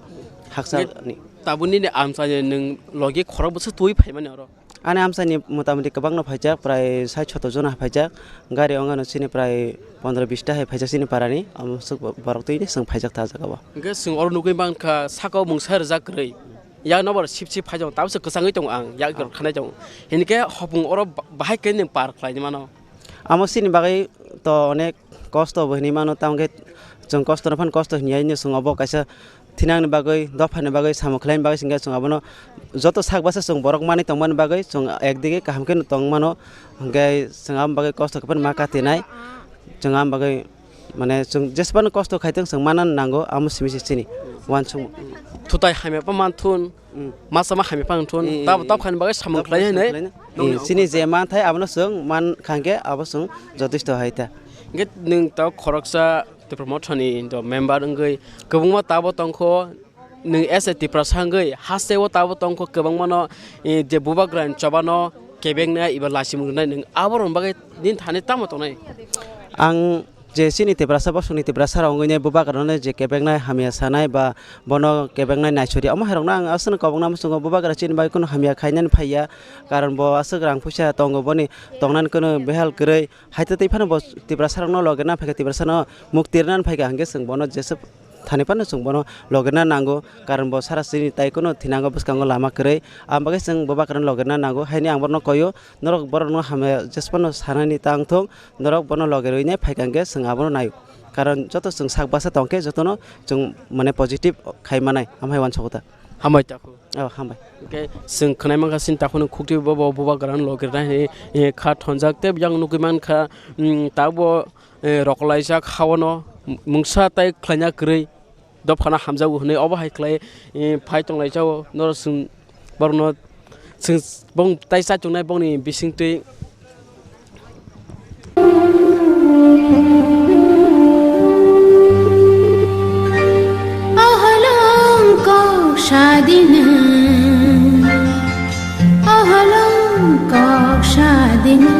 Haksa Nge ni. Tabuk nini amchaini nwng logi khorok bwswk twi phaimani oro? Ani amchaini motamoti kwbangno phaijak, prai sait soto jona phaijak. Gari ongano chini prai pondro bista hai phaijak chini parani. Amo swk borok twi chwng phaijak ta jaga o. Hwnkhe chwng oro nugwi mankha, saka o mungsa rijak kwrwi. Yak nobar sip sip phai tongo, tabukhe kwchangwi tongo ang, yak rok khanai tongo. Hinkhe hopung oro ba-, bahai khe nwng par khlaini mano. Amo chini bagwi to onek kosto bo hinwi mano, tamo khe chwng kosto no phano kosto hinya hinwi chwng obo kaisa thinangni bagwi, dophani bagwi, samung khlaini bagwi chwng khe chwng abono joto sak bwsa chwng borok manwi tongmani bagwi chwng ekdigi kaham khe tong mano, hwnkhe chwng aboni bagwi kosto khe phano ma katinai, chwng aboni bagwi mane chwng jesbano kosto khaitwng chwng manna nango, amo simi se chini uansukmung. Thutai hamya pa manthun. Mm. Masa ma hamya phang thun. Eh, eh, tab, eh. Tab khan bagwi samung khlai hinwi. Eh, chini je man thai abono chwng man khangkhe abo chwng jotosto hai ta. Hwnkhe nwng tab khoroksa Tipra Mothani do member wngwi kwbangma tabo tongkho, nwng as a Tiprasa wngwi hasteo tabo tongkho kwbangmano, eh, je bubagrani chobano kebengna eba lachimung rwnai nwng aborokni bagwi nini thani tamo tongnai? Ang Je chini Tiprasa, bosongni Tiprasa rok wngwi nai bubagrano je kebeknai hamya sanai ba bono kebeknai naisori, omo hai rokno ang aswkno kobokna muchungo. Bubagra chini bai kunu hamya khainani phaiya, karon bo aswk rang puisa tongo, boni tongnani kunu behal kwrwi. Haitwi twi phano bo Tiprasa rokno loge na phaikha, Tiprasano mukti rwnani phaikha, hwnkhe chwng bono jeswk thani phano chwng bono loge na nango, karon bo sara chini tai kunu thinango bwskango lama kwrwi. Ang bagwi chwng bubagrano loge na nango, haini ang borokno koyo, norok borokno hamya jesphano sanani tang thung. Norok bono loge rwinai phaikha hwnkhe chwng abono naio. Karon joto chwng sak bwsa tongkhe jotono chwng mane positive khai manai, amhai uansukha ta. Hambai takhuk. Oh, hambai. Hwnkhe chwng khwnai mankha chini takhukni khukti bo, bo bubagrano loge rwna hinwi, eh, kha thonjak tei yang nugwi mankha, mm, tabukbo, eh, rokolaijak hawano mungsa tei khlaina kwrwi. Dophano hamjago hwnwi obo hai khlai, eh, phai tonglaijao. Norok chwng borokno chwng bong tai chachuknai bongni bisingtwi. Ahalong kok sadina. Ahalong kok sadina,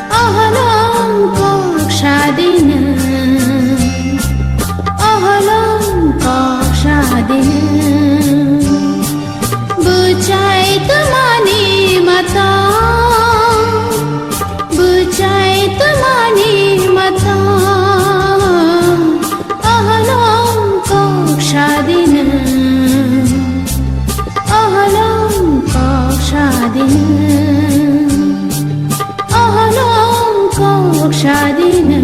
ahalong kok sadina, ahalong kok sadina. Bwchai twmani mata, bwchai twmani mata. Ahalong kok sadina, ahalong kok sadina, ahalong kok sadina,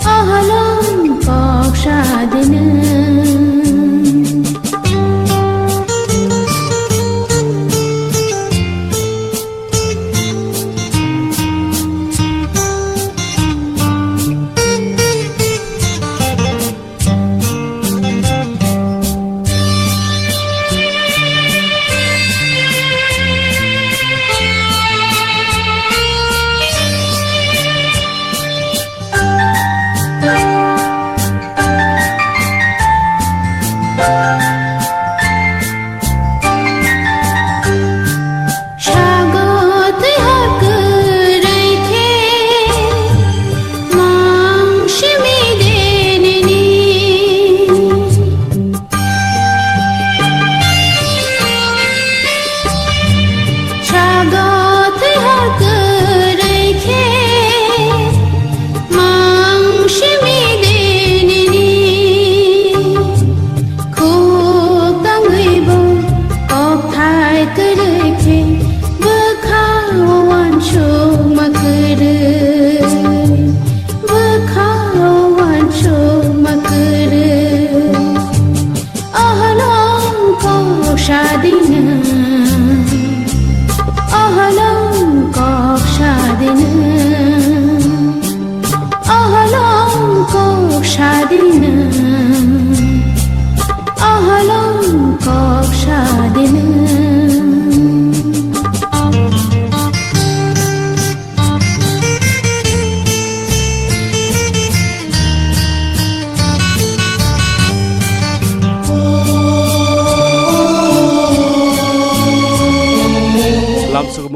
ahalong kok sadina. Sago twi hor kwrwi khe mang simi de nini. Sago twi hor kwrwi khe mang simi de nini. Khuk tangwi bo kokthai kwrwi khe bwkha o uansukma kwrwi, bwkha o uansukma kwrwi. Ahalong kok sadina, ahalong kok sadina, ahalong kok sadina, ahalong kok sadina.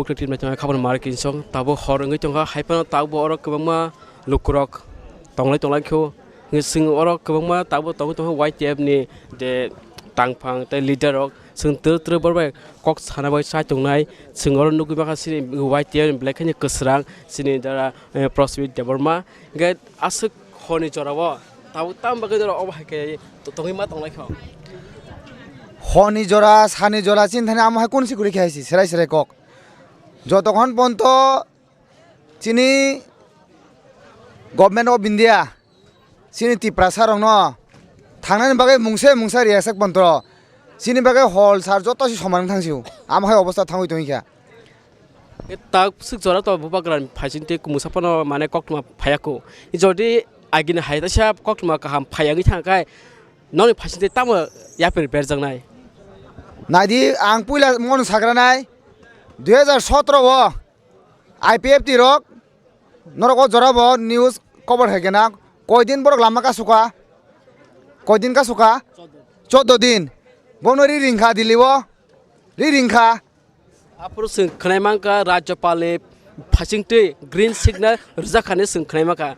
Kwrwtwi naitongkha khabangma kinsong, tabuk hor wngwi tongkha, hai phano tabuk oro kwbangma lukurok tonglai tonglai kho. Chwng oro kwbangma tabuk tongwi tongkha Y T F ni je tangphang tei leader rok, chwng twrwk twrwk borok bai kok sana bai chai tongnai. Chwng oro nugwi mankha chini Y T F ni belai kheno kwsrang, chini jara, eh, Prosmit Debbarma. Hwnkhe aswk horni jorao tabuk tamo bagwi norok obo hai khe tongwi ma tonglai kho. Horni jora, sani jora chini thani amo hai kunu se kwrwi khe hai se, serai serai kok. Jotokhon ponto chini Government of India chini Tiprasa rokno thangnani bagwi mungsa mungsa riyasak pontro chini bagwi hol sar joto se soman wng thang sio. Amo hai obostha thangwi tongwi kha. E tak swk jora to bubagra ni phaising tei kumusa phano mane koktwma phaiya kho. Jodi agini hai teisa koktwma kaham phaiya wngwi thang khai nokni phaising tei tamo yapri berjaknai? Naidi, ang puila mono sagranai, dui hajar sotro o I P F T rok norok o jora bo news cover hai gana, koidin borok lama kasuka, koidin kasuka, chordo din, bono ri ringkha Delhi o, ri ringkha. Aphuru chwng khwnai mankha Rajyapalni phaisingtwi green signal rwjak kha hinwi chwng khwnai mankha.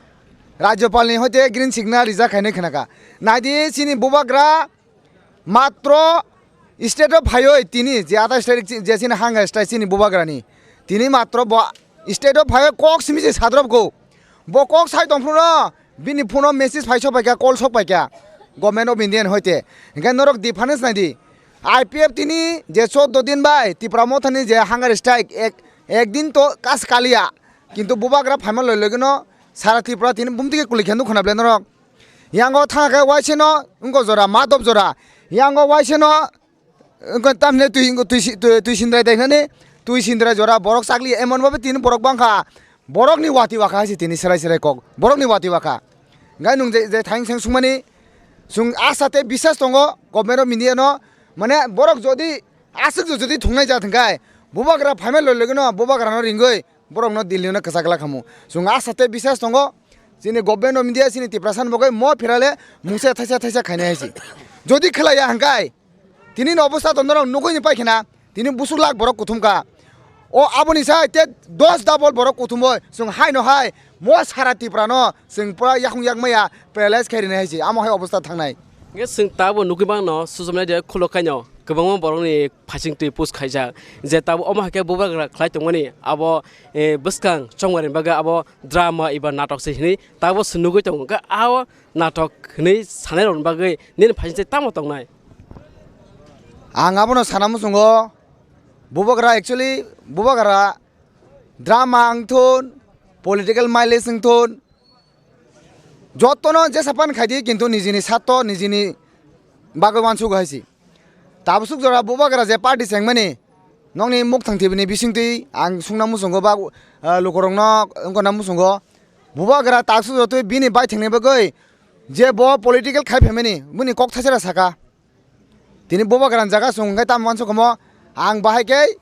Rajyapalni hoite green signal rijak kha hinwi khwnakha. Naidi chini bubagra matro state o phaiwi tini je athais tarik chi-, je chini hunger strike chini bubagrani. Tini matro bo state o phaiwi kok simi se sadrop go. Bo kok sai tongphuru no bini phone o message phai sok paikha, call sok paikha Government of India ni hoite. Hinkhe norok difference naidi. I P F T ni je chordo din bai Tipra Motha ni je hunger strike ek, ek din to kas kaliya. Kintu bubagra phaima loi loi no sara Tripura tini bumtwi khe kwlwi khe nukho na ble norok. Yango thang khe waise no wngkha jora, madop jora. Yango waise no wngkha tamni twi, twi, twi, twi sindrai dai nani, twi sindrai jora borok chakli emon babe tini borok bangkha. Borokni wati wakha hai se tini serai serai kok. Borokni wati wakha. Ngai nung je, je thaing seng sungmani sung asa tei bisas tongo government of India no. Mane borok jodi aswk jodi thungnai ja thangkai bubagra phaima loi loi no bubagra no ringoi borokno Delhi no kwchak la khamu. Chwng asa tei bisas tongo, chini Government of India chini Tiprasa ni bagwi mo phirale mungsa thaisa thaisa khainai hai se. Jodi khlaiya hwnkhe, tini ni obostha to norok nugwi ni paikhina, tini busuk lak borok kuthum kha. O aboni sai te dos double borok kuthum oi, chwng hai no hai mo sara Tripura no chwng pura yakung yakmaya paralyze khai rinai hai se. Amo hai obostha thangnai. Hwnkhe chwng tabuk nugwi mano social media khulok khaino kwbangma borokni phaising twi post khaijak je tabuk omo hai khe bubagra khlai tongmani abo, eh, bwskang chongmani bagwi abo drama eba natok se hinwi tabuk se nugwi tongo. Hwnkhe abo natok hinwi sanai rokni bagwi nini phaising twi tamo tongnai? Ang abono sana muchungo, bubagra actually bubagra drama wngthun, political mileage wngthun, jotono jesa pan khaidi, kintu nijini sato nijini bagwi wansuk hai se. Tabuk suk jora bubagra je party chengmani nokni mukthang thibini bisingtwi ang sungna muchungo ba, ah, lukurokno wngkona muchungo. Bubagra tabuk suk jora twi bini baithangni bagwi je bo political khai phaimani bini kok thaisera saka. Tini bubagra ni jaga chwng hwnkhe tamo wansukha mo, ang bahai khe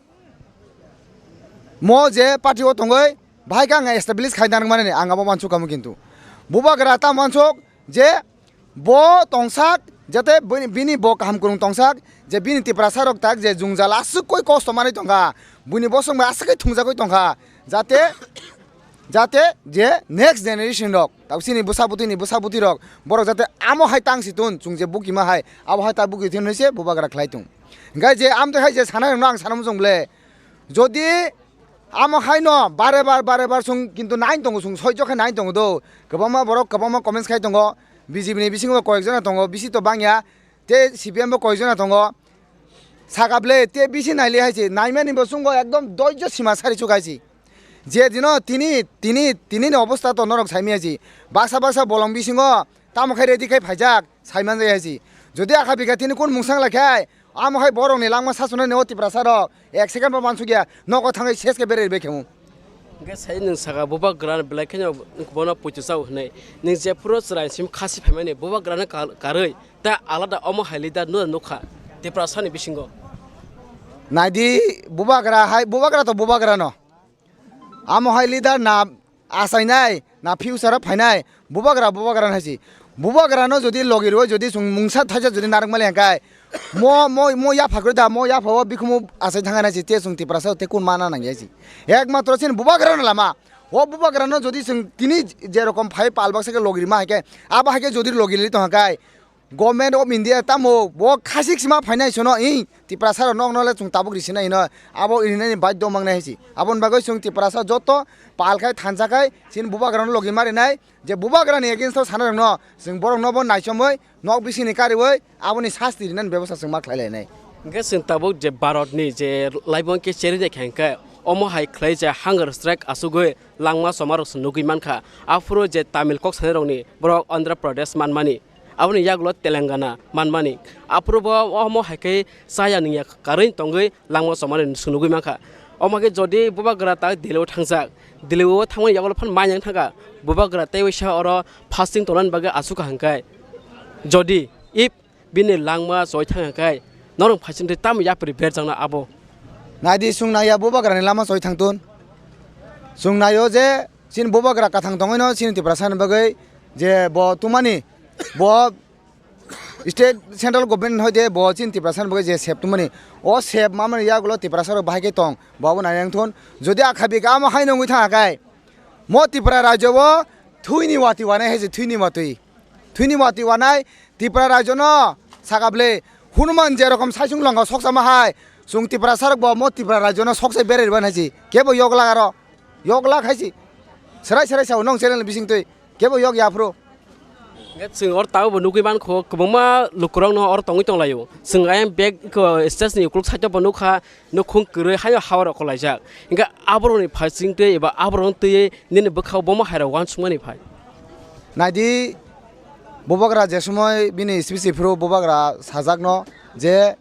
mo je party o tongwi bahai khe ang establish khai nang mani ang abo wansukha mo, kintu bubagra tamo wansuk je bo tongsak, jate bini, bini bo kaham kwrwng tongsak, je bini Tiprasa rok tak je jwngjal aswk koi kosto manwi tongkha, buini bosong bai aswk khe thungjagwi tongkha, jate jate je next generation rok, tabuk chini bwsa bwtwi ni bwsa bwtwi rok, borok jate amo hai tang si tun, chwng je bukima hai, abo hai ta bukitwi hinwi se bubagra khlai tung. Hwnkhe je amtwi hai je sanai rokno ang sana muchung ble, jodi amo hai no bare bar bare bar chwng kintu nai tongo, chwng soijo khe nai tongo do, kwbangma borok kwbangma comments khai tongo, B J P ni bisingo koyek jona tongo, bisi to bangya, tei C P M bo koyek jona tongo. Saka ble, tei bisi naile hai se, naimani bo chwngbo ekdom doijo sima sari chuk hai se. Je dino tini, tini, tini ni obostha to norok saimaya se. Baksa baksa bolong bisingo tamo khai ready khai phaijak, saiman jai hai se. Jodi akha bikha tini kun mungsang lai khai, amo hai borok ni langma sachunani o Tiprasa rok ek second bo mansukya, nogo thangwi ses khe beraibai khamu. Hwnkhe sai nwng saka bubagra belai kheno bono poito chao hwnwi. Nwng jephuru chwrai sim khasi phaimani bubagrano kar-, karwi ta alada omo hai leader no nukha Tiprasani bisingo. Naidi bubagra hai, bubagra to bubagrano. Amo hai leader na achainai, na future o phainai, bubagra bubagrano hai se. Bubagrano jodi logi rwi jodi chwng mungsa thaisa jodi narwk mali hwnkhe mo, mo, mo yapha kwrwi da, mo yapha o bikhumu achai thangna si te chwng Tiprasa te kun mana nangya si. Ekmatro chini Bubagrano lama. O Bubagrano jodi chwng tini je rokom phai pal baksa khe logi rima hai khe, abo hai khe jodi logi li tong khe, Government of India tamo bo khasik sima phainai sono i Tiprasa rok nokno le chwng tabuk risinai hino abo rinani baidhyo mangnai hai si. Aboni bagwi chwng Tiprasa joto pal khai thansa khai chini Bubagrano logi marinai. Je Bubagrani against o sanarokno chwng borokno bo naichomwi nok bisingni kariwi aboni sasti rinani bebosta chwng ma khlai lainai. Hwnkhe chwng tabuk je Bharatni je laibung khe cherwi naikha hwnkhe omo hai khlai je hunger strike achugwi langma chomarok chwng nugwi mankha. Aphuru je Tamil kok sanirokni borok Andhra Pradesh manmani, aboni yagulo Telangana manmani. Aphuru bo omo hai khe chaya nungya karwi tongwi langma chomani chwng nugwi mankha. Omo khe jodi Bubagra ta Delhi o thangjak, Delhi o thangmani yagulo phano manyang thangkha, Bubagra tei waisa oro fasting tongnani bagwi achukha hwnkhe, jodi if bini langma choi thangkha khe norok phaisingtwi tamo yapri berjakna abo? Naidi chwng naiya Bubagrani lama choi thangtun. Chwng naio je chini Bubagra kathang tongwino chini Tiprasani bagwi je bo tumani bo state central government hoide bo chini Tiprasani bagwi je sep tumani, o sep mamani yagulo Tiprasarok bahai khe tong, bo abo nai nang thun. Jodi akha bika amo hai nungwi thangkha khe mo Tripura rajyo o thwini watwi wanai hai se thwini watwi. Thwini watwi wanai Tripura rajyono saka bwle Hanuman je rokom saisung longkha soksa ma hai chwng Tiprasarok bo mo Tripura rajyono soksa berai rwna hai si. Kebo yok lak aro. Yok lak hai si. Serai serai sao nong channel bising twi. Kebo yok ya phuru. Hwnkhe chwng oro tabuk bo nugwi mankho, kwbangma lukurokno oro tongwi tonglaio. Chwng ayang bag ko stage ni ukuluk side o bo nukha, nukhung kwrwi haino hawarok kolaijak. Hwnkhe aborokni phaising twi eba aborokno twiwi nini bwkhao bomo hairok uansukmani phai. Naidi, Bubagra je somoi bini speech phuru Bubagra sajakno je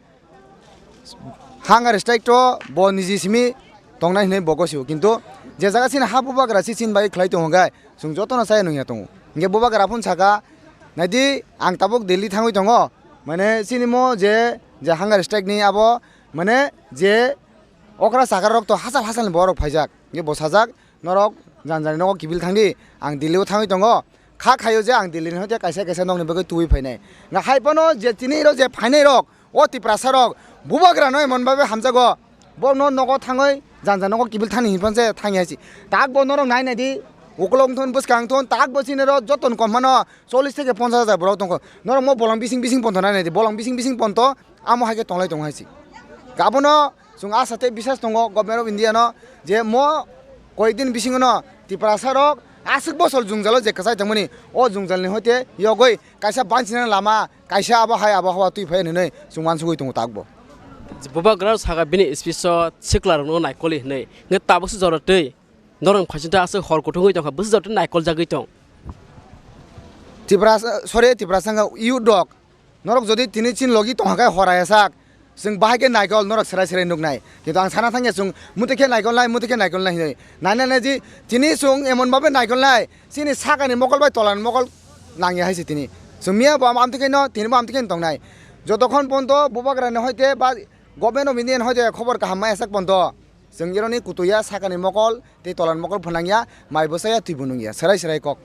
hunger strike to bo niji simi tongnai hinwi bo gosio, kintu je jaga chini ha Bubagra si chini bai khlai tongo hwnkhe chwng jotono chaya nungya tongo. Hwnkhe Bubagra phun saka, naidi ang tabuk Delhi thangwi tongo, mane chini mo je, je hunger strike ni abo mane je okra chakra rok to hachal hachal ni borok phaijak, hwnkhe bo sajak, norok jani jani nogo kibil thangdi, ang Delhi o thangwi tongo. Kha khaio je ang Delhi ni hoite kaisa kaisa nokni bagwi tubui phainai. Nga hai phano je tini rok je phainai rok, o Tiprasa rok, Bubagra no emon babe hamjago. Bo no nogo thangwi jani jani nogo kibil thani hinphon se thangya hai si. Tak bo norok nai nai di, ukolog thon bwskang thon, tak bo chini rok joton kom mano chollish theke ponchash hajar borok tongkho. Norok mo bolong bising bising ponto nai nai di, bolong bising bising ponto amo hai khe tonglai tongo hai si. Abono chwng asa tei bisas tongo Government of India no je mo koyekdin bisingo no Tiprasa rok aswk bosor jwngjalo je kwchai tongmani, o jwngjalni hoite yogwi kaisa bansina lama, kaisa abo hai abo hawa twi phai hinwi chwng uansugwi tongo takbo. Bubagra saka bini speech o sikla rokno naikoli hinwi, hwnkhe tabukse jora twi norok phaisingtwi aswk hor kuthungwi tongkha, bwswk jora twi naikoljagwi tong. Tiprasa, sorry, Tiprasa wngkha youth rok. Norok jodi tini chini logi tongkha khe hora ya sak, chwng bahai khe naikol norok serai serai nuknai. Kintu ang sana thangya chwng muti khe naikolnai, muti khe naikolnai hinwi. Naina naji tini chwng emon babe naikolnai, chini sakani mokol bai tolani mokol nangya hai se tini. Chwng miya bo amtwi khe no, tini bo amtwi khe no tongnai. Jotokhon ponto Bubagra ni hoite ba Government of India ni hoite khobor kaham maya sak ponto. Chwng ironi kutuya sakani mokol tei tolani mokol phwnangya, mai bwsaya twibo nungya, serai serai kok.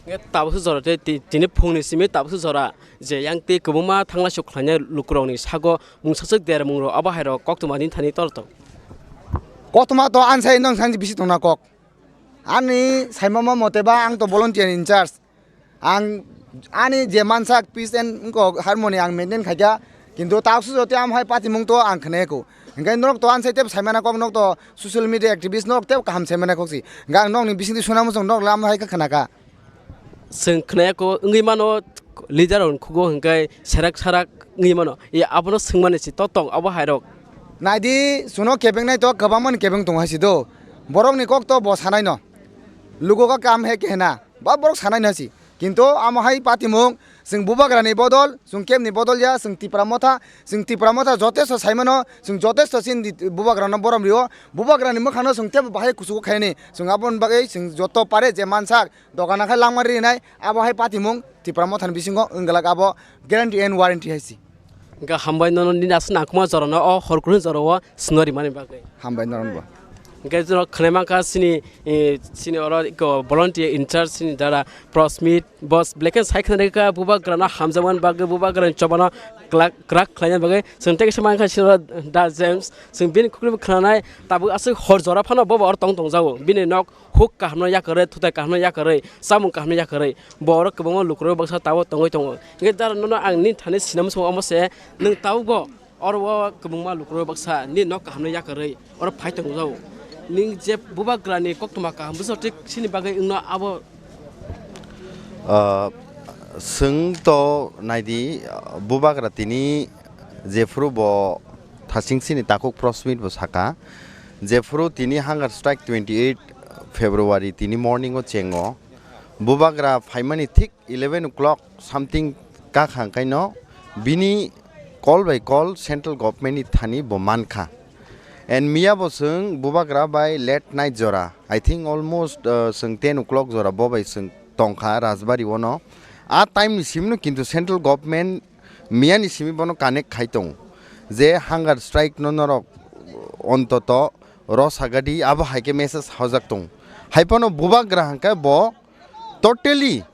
Hwnkhe tabukse jora tei ti-, tini phungni simi tabukse jora je yang tei kwbangma thanglai sok khlainai lukurokni sago mungsaswk dermungrok abo hairok koktwma ni thani tor tong. Koktwma to ansai nong sanji bisi tongna kok. Ani saimama mote ba ang to volunteer in charge. Ang ani je mansak peace and wngkok harmony ang maintain khaikha, kintu taksu jotoi amo hai patimung to ang khnayaku. Hwnkhe norok to ansai tebo saimana kok, norok to social media activist, norok tebo kaham saimana kok si. Hwnkhe ang nokni bisingtwi suna muchung norok lam hai khe khnakha. Chwng khnayaku wngwi mano, leader rok khugo hwnkhe serak sarak wngwi mano. E abono swngmani si to tong abo hairok. Naidi, chwngno kebengnai to kwbangmani kebeng tongo hai si do. Borokni kok to bo sanai no. Lugo ka kam he kehna. Ba borok sanai no si. Kintu amo hai patimung, chwng Bubagrani bodol, chwng kebni bodol ya, chwng Tipra Motha, chwng Tipra Motha jotesto saimano, chwng jotesto chini Bubagrano borom rio, Bubagrani mwkhangno chwng tebo bahai kuchugo khaini, chwng aboni bagwi chwng joto pare je mansak, dogana khai langma rinai, abo hai patimung Tipra Mothani bisingo wngwlak abo guarantee and warranty hai si. Hwnkhe hambai nono nini aswk nangkukma jorano o hor kuthum jorao swngna rimani bagwi. Hambai norokno bo. Hingke jora khwnai mankha chini, eh, chini oro eko volunteer in charge chini dara Prosmit, boss, belai khe sai khwnai kha bubagrano hamjakmani bagwi, bubagrani chobano kwlak, kwrak khlaina bagwi. Chwng tei kisa mankha chini oro Da James, chwng bini khuklibwi khwnanai, tabuk aswk hor jora phano bobo oro tong tongjago. Bini nok huk kahamno yakarwi, thutai kahamno yakarwi, chamung kahamno yakarwi, bo oro kwbangma lukurok baksa tabuk tongwi tongo. Hingke dara nono ang nini thani sinamsongo omo se, nwng tabukbo oro o kwbangma lukurok baksa nini nok kahamno yakarwi oro phai tongjago. Nwng je bubagrani koktwma kaham bwsajak chini bagwi wngno abo. Ah, chwng to naidi, ah, bubagra tini jephuru bo thasing chini takhuk Prosmit bo saka, jephuru tini hunger strike twenty eight February tini morning o chengo, bubagra phaimani thik eleven o'clock something kakha hwnkhaino bini call by call central government ni thani bo mankha. And miya bo chwng bubagra bai late night jora, I think almost, uh, chwng ten o'clock jora bo bai chwng tongkha Rajbari ono. A time ni simi no kintu central government miya ni simi bono connect khai tongo je hunger strike no norok ontoto rosagadi abo hai khe message hojak tongo. Hai phano bubagra hwnkhe bo totally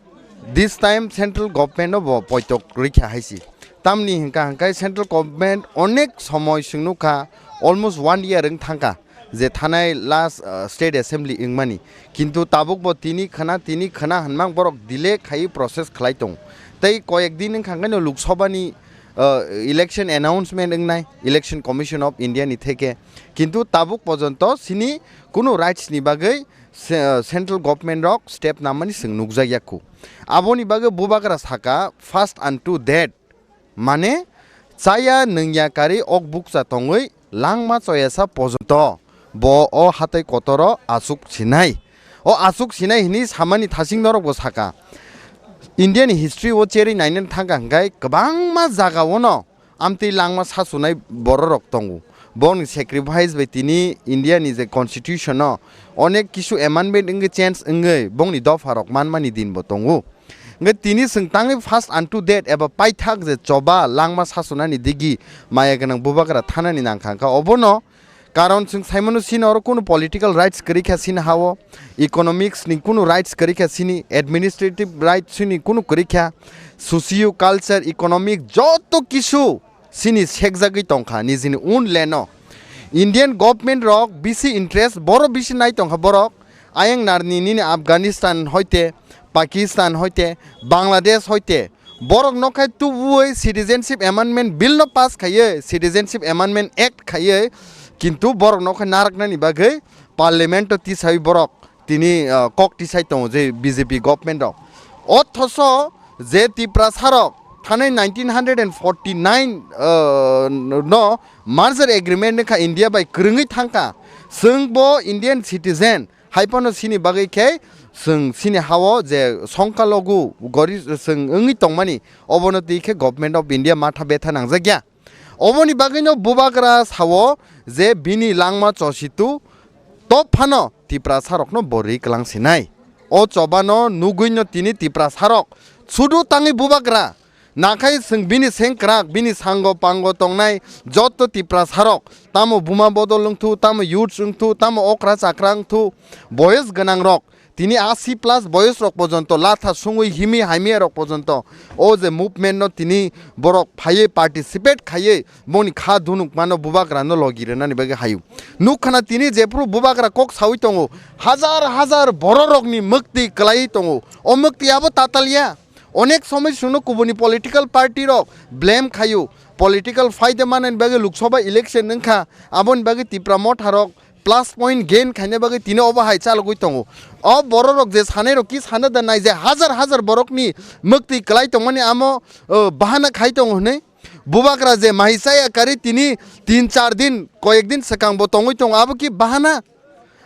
this time central government no bo poitok rikha hai si. Tamni hwnkha hwnkhe central government onek somoi chwng nukha, almost one year wng thangkha je thanai last, uh, state assembly wngmani. Kintu tabuk bo tini khwna, tini khwna hwnmang borok delay khai process khlai tong. Tei koyek din wngkha hwnkhe no Lok Sabha ni, uh, election announcement wngnai Election Commission of India ni theke. Kintu tabuk pojonto sini kunu rights ni bagwi se-, uh, central government rok step namani chwng nukjakya khu. Aboni bagwi bubagra saka, "Fast unto death." Mane, chaya nungya kari ok bukcha tongwi langma choyasa pojonto bo o hatai kotoro achuk sinai. O achuk sinai hini samani thasing norok bo saka. India ni history o cherwi nainani thangkha hwnkhe kwbangma jaga ono amtwi langma sasunai bororok tongo. Bongni sacrifice bai tini India ni je constitution no onek kisu amendment wngwi change wngwi bongni dopha rok manmani din bo tongo. Hwnkhe tini chwng tangwi fast unto death eba paithak je choba langma sasunani digi maya gwnang bubagra thanani nangkha hwnkha obono. Karon chwng saimano sini oro kunu political rights kwrwi kha sini ha-o, economics ni kunu rights kwrwi kha sini, administrative rights ni kunu kwrwi kha, socio culture, economic joto kisu sini sekjagwi tongkha nijini own land o. Indian government rok bisi interest boro bisi nai tongkha borok, ayang narni nini Afghanistan hoite, Pakistan hoite, Bangladesh hoite, borok no khai tubuwi Citizenship Amendment Bill no pass khaiwi, Citizenship Amendment Act khaiwi, kintu borok no khai naraknani bagwi Parliament o tisawi borok tini, ah, kok tisai tongo je B J P government rok. Othoso je Tiprasa rok thanai nineteen hundred and forty nine, ah, no merger agreement wngkha India bai kwrwngwi thangkha. Chwng bo Indian citizen, hai phano sini bagwi khe chwng sini ha-o je songkalogu gori chwng wngwi tongmani, obono twi khe Government of India matha betha nangjakya. Oboni bagwino bubagra sao je bini langma chositu top phano Tiprasa rokno bo ri kwlang sinai. O chobano nugwino tini Tiprasa rok sudu tangwi bubagra nakhai chwng bini sengkrak, bini sango pango tongnai joto Tiprasa rok, tamo buma bodol wngthu, tamo youths wngthu, tamo okra chakra wngthu, boyes gwnang rok, tini asi plus boyes rok pojonto latha sungwi himi hamya rok pojonto o je movement no tini borok phaiwi participate khaiwi boni kha dunuk mano bubagra no logi rwnani bagwi hayu. Nukkhana tini jephuru bubagra kok sawi tongo, hajar hajar bororokni mwktwi kwlaiwi tongo. O mwktwi abo tatalya. Onek somoi chwngno kubuni political party rok blame khayu. Political faida manani bagwi Lok Sabha election wngkha, aboni bagwi Tipra Motha rok plus point gain khaina bagwi tini obo hai chalogwi tongo. O bororok je sanai rok ki sana da nai je hajar hajar borokni mwktwi kwlai tongmani amo, o, bahana khai tongo hwnwi. Bubagra je mahi chaya kari tini tin char din, koyek din swkang bo tongwi tongo, abo ki bahana?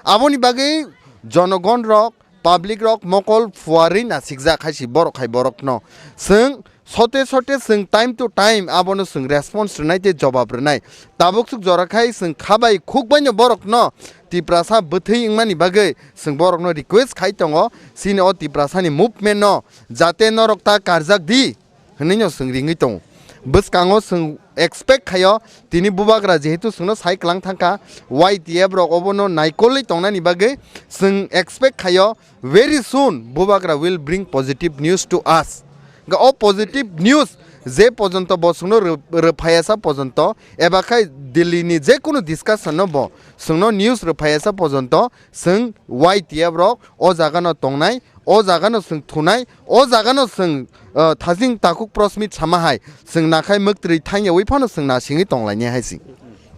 Aboni bagwi jonogon rok, public rok mokol phuarwi nasikjak hai si borok hai borokno. Chwng sote sote chwng time to time abono chwng response rwnai tei jobab rwnai. Tabuk swk jora khai chwng kha bai khuk baino borokno Tiprasa bwthwi wngmani bagwi chwng borokno request khai tongo, chini o Tiprasani movement no jate norok ta karjak di. Hwnwi no chwng ringwi tongo. Bwskango chwng expect khaio, tini bubagra jehetu chwngno sai kwlang thangkha, Y T F rok obono naikolwi tongnani bagwi chwng expect khaio, very soon bubagra will bring positive news to us. Ga o positive news je pojonto bo chwngno rw-, rwphaiya sa pojonto, eba khai Delhi ni je kunu discussion no bo chwngno news rwphaiya sa pojonto, chwng Y T F rok o jaga no tongnai, o jaga no chwng thunai, o jaga no chwng, uh, thajing takhuk press meet sama hai, chwng nakhai mwktwi thangyawi phano chwng nasingwi tonglainai hai se.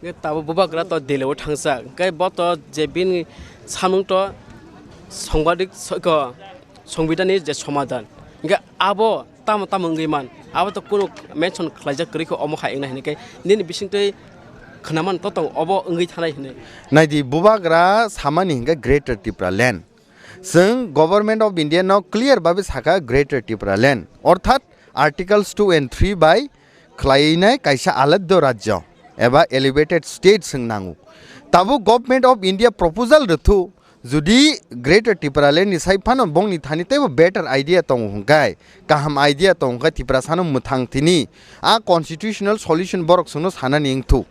Hwnkhe tabuk bubagra to Delhi o thangsa, hwnkhe bo to je bini samung to songbadik so-, ko songbidani je somadan, hwnkhe abo tamo tamo wngwi man, abo to kunu mention khlaijak kwrwi khe omo hai wngnai hwnwi khe nini bisingtwi khwnaman to tong obo wngwi thanai hwnwi. Naidi bubagra samani hwnkhe Greater Tipraland. Chwng Government of India no clear babe sakha Greater Tipraland. Orthat Articles two and three bai khlainai kaisa aladdo rajyo eba elevated state chwng nango. Tabuk Government of India proposal rwthu, jodi Greater Tipraland ni sai phano bongni thani teibo better idea tongo hwnkhe, kaham idea tongo hwnkhe Tiprasano mwthang tini a constitutional solution borok chwngno sanani wngthu.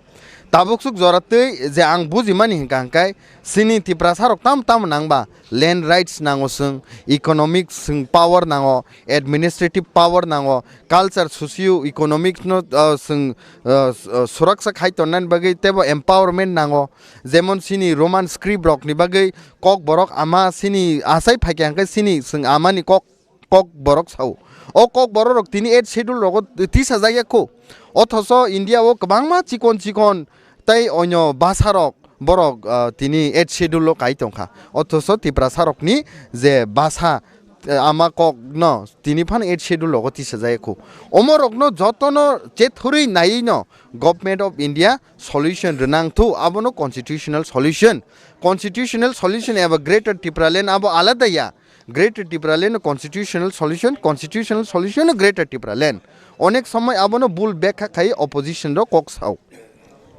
Tabuk swk jora twi je ang bujimani hwnkha hwnkhe chini Tiprasa rok tamo tamo nangba land rights nango chwng, economic chwng power nango, administrative power nango, culture, socio economic no, uh, chwng, uh, s-, uh, suraksa khai tonnani bagwi teibo empowerment nango, jemon chini Roman script rok ni bagwi Kokborok ama chini achai phaikha hwnkhe chini chwng amani kok Kokborok sao. O Kokborok rok tini eighth schedule rogo tisajak ya kho. Othoso India o kwbangma chikon chikon tei onyo basa rok borok, ah, tini eighth schedule o kai tongkha. Othoso Tiprasa rokni je basa, eh, ama kok no tini phano eighth schedule rogo tisajak ya kho. Omo rokno jotono chethurwi naiwi no Government of India solution rwnang thu, abono constitutional solution. Constitutional solution eba Greater Tipraland abo alada ya. Greater Tipraland no constitutional solution, constitutional solution no Greater Tipraland. Onek somoi abono bul bekha khai opposition rok kok sao.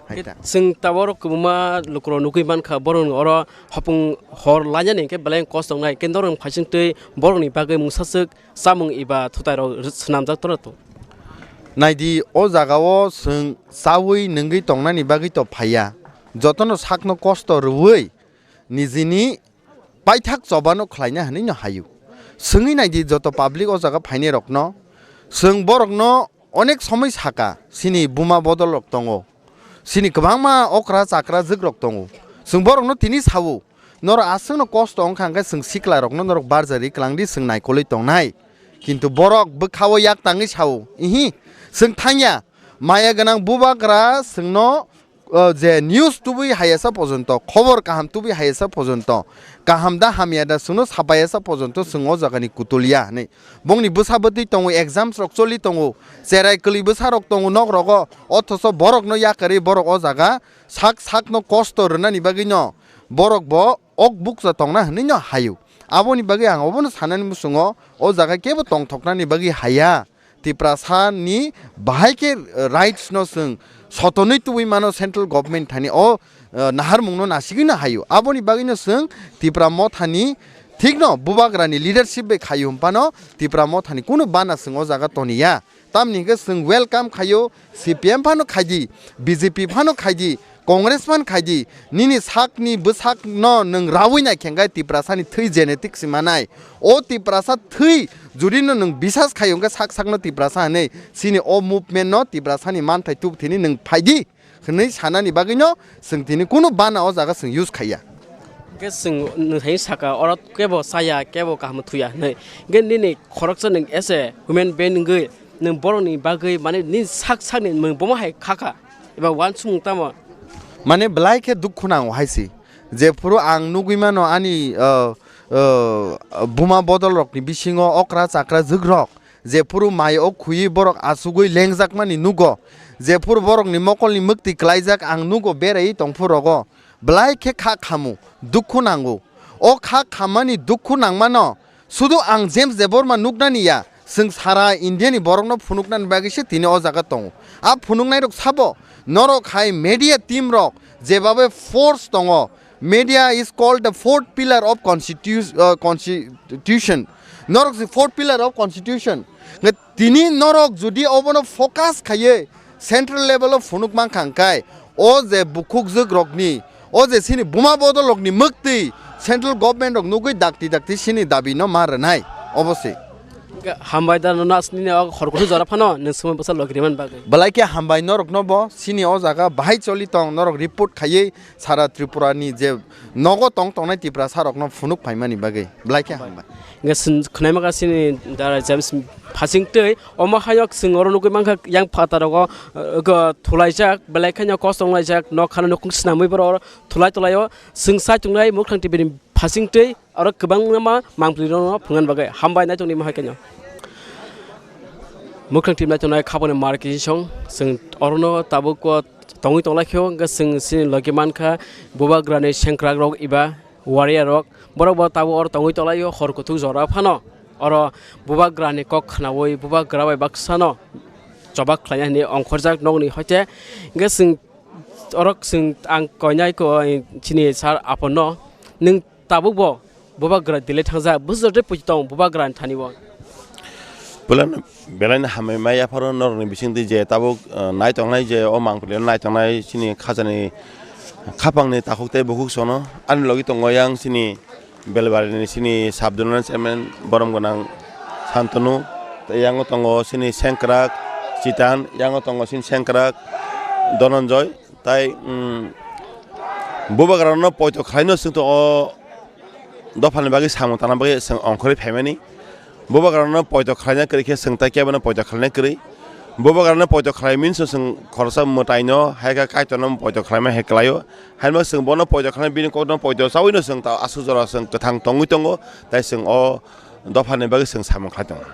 Hai ta. Chwng tabuk kwbangma lukurok nugwi mankha, borok oro hopung hor lainani hwnkhe belai kosto wngnai, hwnkhe norok phaising twi borokni bagwi mungsaswk chamung eba thutai rok swnamjak torna to. Naidi o jaga o chwng chawi nungwi tongnani bagwi to phaiya, jotono sakno kosto rwui nijini paithak chobano khlaina hwnwi no hayu. Swngwi naidi joto public o jaga phainai rokno, chwng borokno onek somoi saka, chini buma bodol rok tongo, chini kwbangma okra chakra jwk rok tongo, chwng borokno tini sao, norok aswkno kosto wngkha hwnkhe chwng sikla rokno norok barjari kwlangdi, chwng naikolwi tongnai, kintu borok bwkhao yak tangwi sao, ihi, chwng thangya, maya gwnang bubagra chwngno, o, je news tubui hayasa pojonto, khobor kaham tubui hayasa pojonto, kaham da hamya da chwngno sapayasa pojonto, chwng o jagani kutul ya hwnwi. Bongni bwsa bwtwi tongo, exams rok choli tongo, cherai kwlwi bwsa rok tongo nok rogo, othoso borokno yakarwi borok o jaga sak sakno kosto rwnani bagwino borok bo ok bukcha tongna hwnwi no hayu. Aboni bagwi ang obono sanani muchungo o jaga kebo tongthoknani bagwi haya. Tiprasa ni bahai khe, eh, rights no chwng sotonwi tubui mano central government thani o, eh, naharmung no nasigwi no hayu. Aboni bagwi no chwng Tipra Motha ni thik no bubagra ni leadership bai khayu hwn phano Tipra Motha ni kunu bana chwng o jaga toniya. Tamni hwnkhe chwng welcome khayu, C P M phano khaidi, B J P phano khaidi, Congress phan khaidi, nini sakni bwsakno nwng raui naikhe hwnkhe Tiprasani thwi genetic si manai. O Tiprasa thwi judino nwng bisas khaio hwnkhe sak sakno Tiprasa hwnwi, chini o movement no Tiprasani manthai tubthini nwng phaidi hwnwi sanani bagwino chwng tini kunu bana o jaga chwng use khaiya. Hwnkhe chwng nwthai saka oro kebo chaya, kebo kaham thuya hwnwi. Hwnkhe nini khoroksa nwng as a human being wngwi nwng borokni bagwi, mane, nini sak sakni nwng bomo hai khakha. Eba uansukmung tamo? Mane belai khe dukhu nango hai se. Jephuru ang nugwi mano ani, uh, uh, buma bodol rokni bisingo okra chakra jwk rok, jephuru mai o khwi borok achugwi lengjak mani nugo, jephuru borokni mokolni mwktwi klaijak ang nugo beraiwi tongphu rogo, belai khe kha khamu, dukhu nango. O kha khammani dukhu nangmano sudu ang James Debbarma nuknani ya, chwng sara India ni borokno phunuknani bagwi se tini o jaga tongo. A phunuknai rok sabo, norok hai media team rok jebabe force tongo, media is called the fourth pillar of constitu-, uh, constitution. Norok se fourth pillar of constitution. Nge tini norok jodi obono focus khaiye central level o phunuk mankha hwnkhe, o je bukhukjwk rokni, o je sini buma bodol rokni mwktwi central government rok nugwi dakti dakti sini dabi no ma rwnai, obo se. Hambai da no nas nini o khorkutu jora phano nwng swmai bwsa logi riman bagwi. Belai khe hambai norok no bo sini o jaga bahai choli tong norok report khaiye sara Tripura ni je nogo tong tongnai Tiprasa rok no phunuk phaimani bagwi belai khe hambai. Hwnkhe chwng khwnaima kha chini Dara James Phasingtwi, omo hayok chwng oro nugwi mankha yang phataro go, go thulaijak, belai kheno kosong laijak, nok khana nukung swnamwi borok oro thulai thulaio. Chwng sai tongnai Mukhang T V ni Phasingtwi, oro kwbangma mangpli rokno phungan bagwi hambai nai tongni mohai khaino. Mukhang T V nai tongnai khaponi markisong chwng orono tabuk o tongwi tonglaikho, hwnkhe chwng chini logi mankha bubagrani sengkrak rok eba warrior rok, borok bo tabuk oro tongwi tonglaio, hor kuthuk jora phano oro bubagrani kok khnaui bubagra bai baksano chobak khlaina hinwi ongkhorjak nokni hoite. Hwnkhe chwng oro chwng ang koinai ko chini sir aphano, nwng tabuk bo bubagra delai thangjak, bwswk tei puitwi tong bubagrani thani o. Puilano belaino hambai mai yapharo norokni bisingtwi je tabuk, ah, nai tongnai je o mangpili nai tongnai chini khajani khapangni takhuk tei bukhuk sono ani logi tongo yang chini Belbarini chini sub zonal chairman borom gwnang Santanu, tei yango tongo chini sengkrak Chitan, yango tongo chini sengkrak Dhananjoy, tai, um, bubagrano poito khlaino chwngto o dophani bagwi samung tangna bagwi chwng ongkhorwi phaimani. Bubagrano poito khlaina kwrwi khe chwng tai kebono poito khlaina kwrwi. Bubagrano poito khlai means chwng khoroksa mwtaino hai khe Kaitorno poito khlaima hai kwlaio. Haino chwng bono poito khlaina bini kokno poito chawino chwng ta aswk jora chwng kwthang tongwi tongo. Tai chwng o dophani bagwi chwng samung khlai tongo.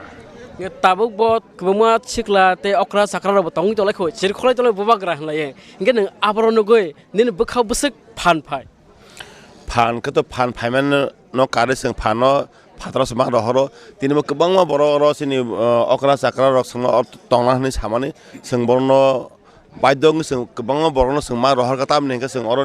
Tabuk bo kwbangma sikla tei okra chakra rok bo tongwi tonglaikho, chirikholai tonglaio bubagra hinlaiwi. Hinkhe nwng aborok nugwi nini bwkha bwswk phan phai? Phan khe to phan phaimano no karwi chwng phano phataro se ma rohoro. Tini bo kwbangma borok oro chini, uh, okra chakra rok chwngno tonglai hwnwi samani chwng borokno baidho wngwi chwng kwbangma borokno chwng ma rohorkha, tamni hinkhe chwng oro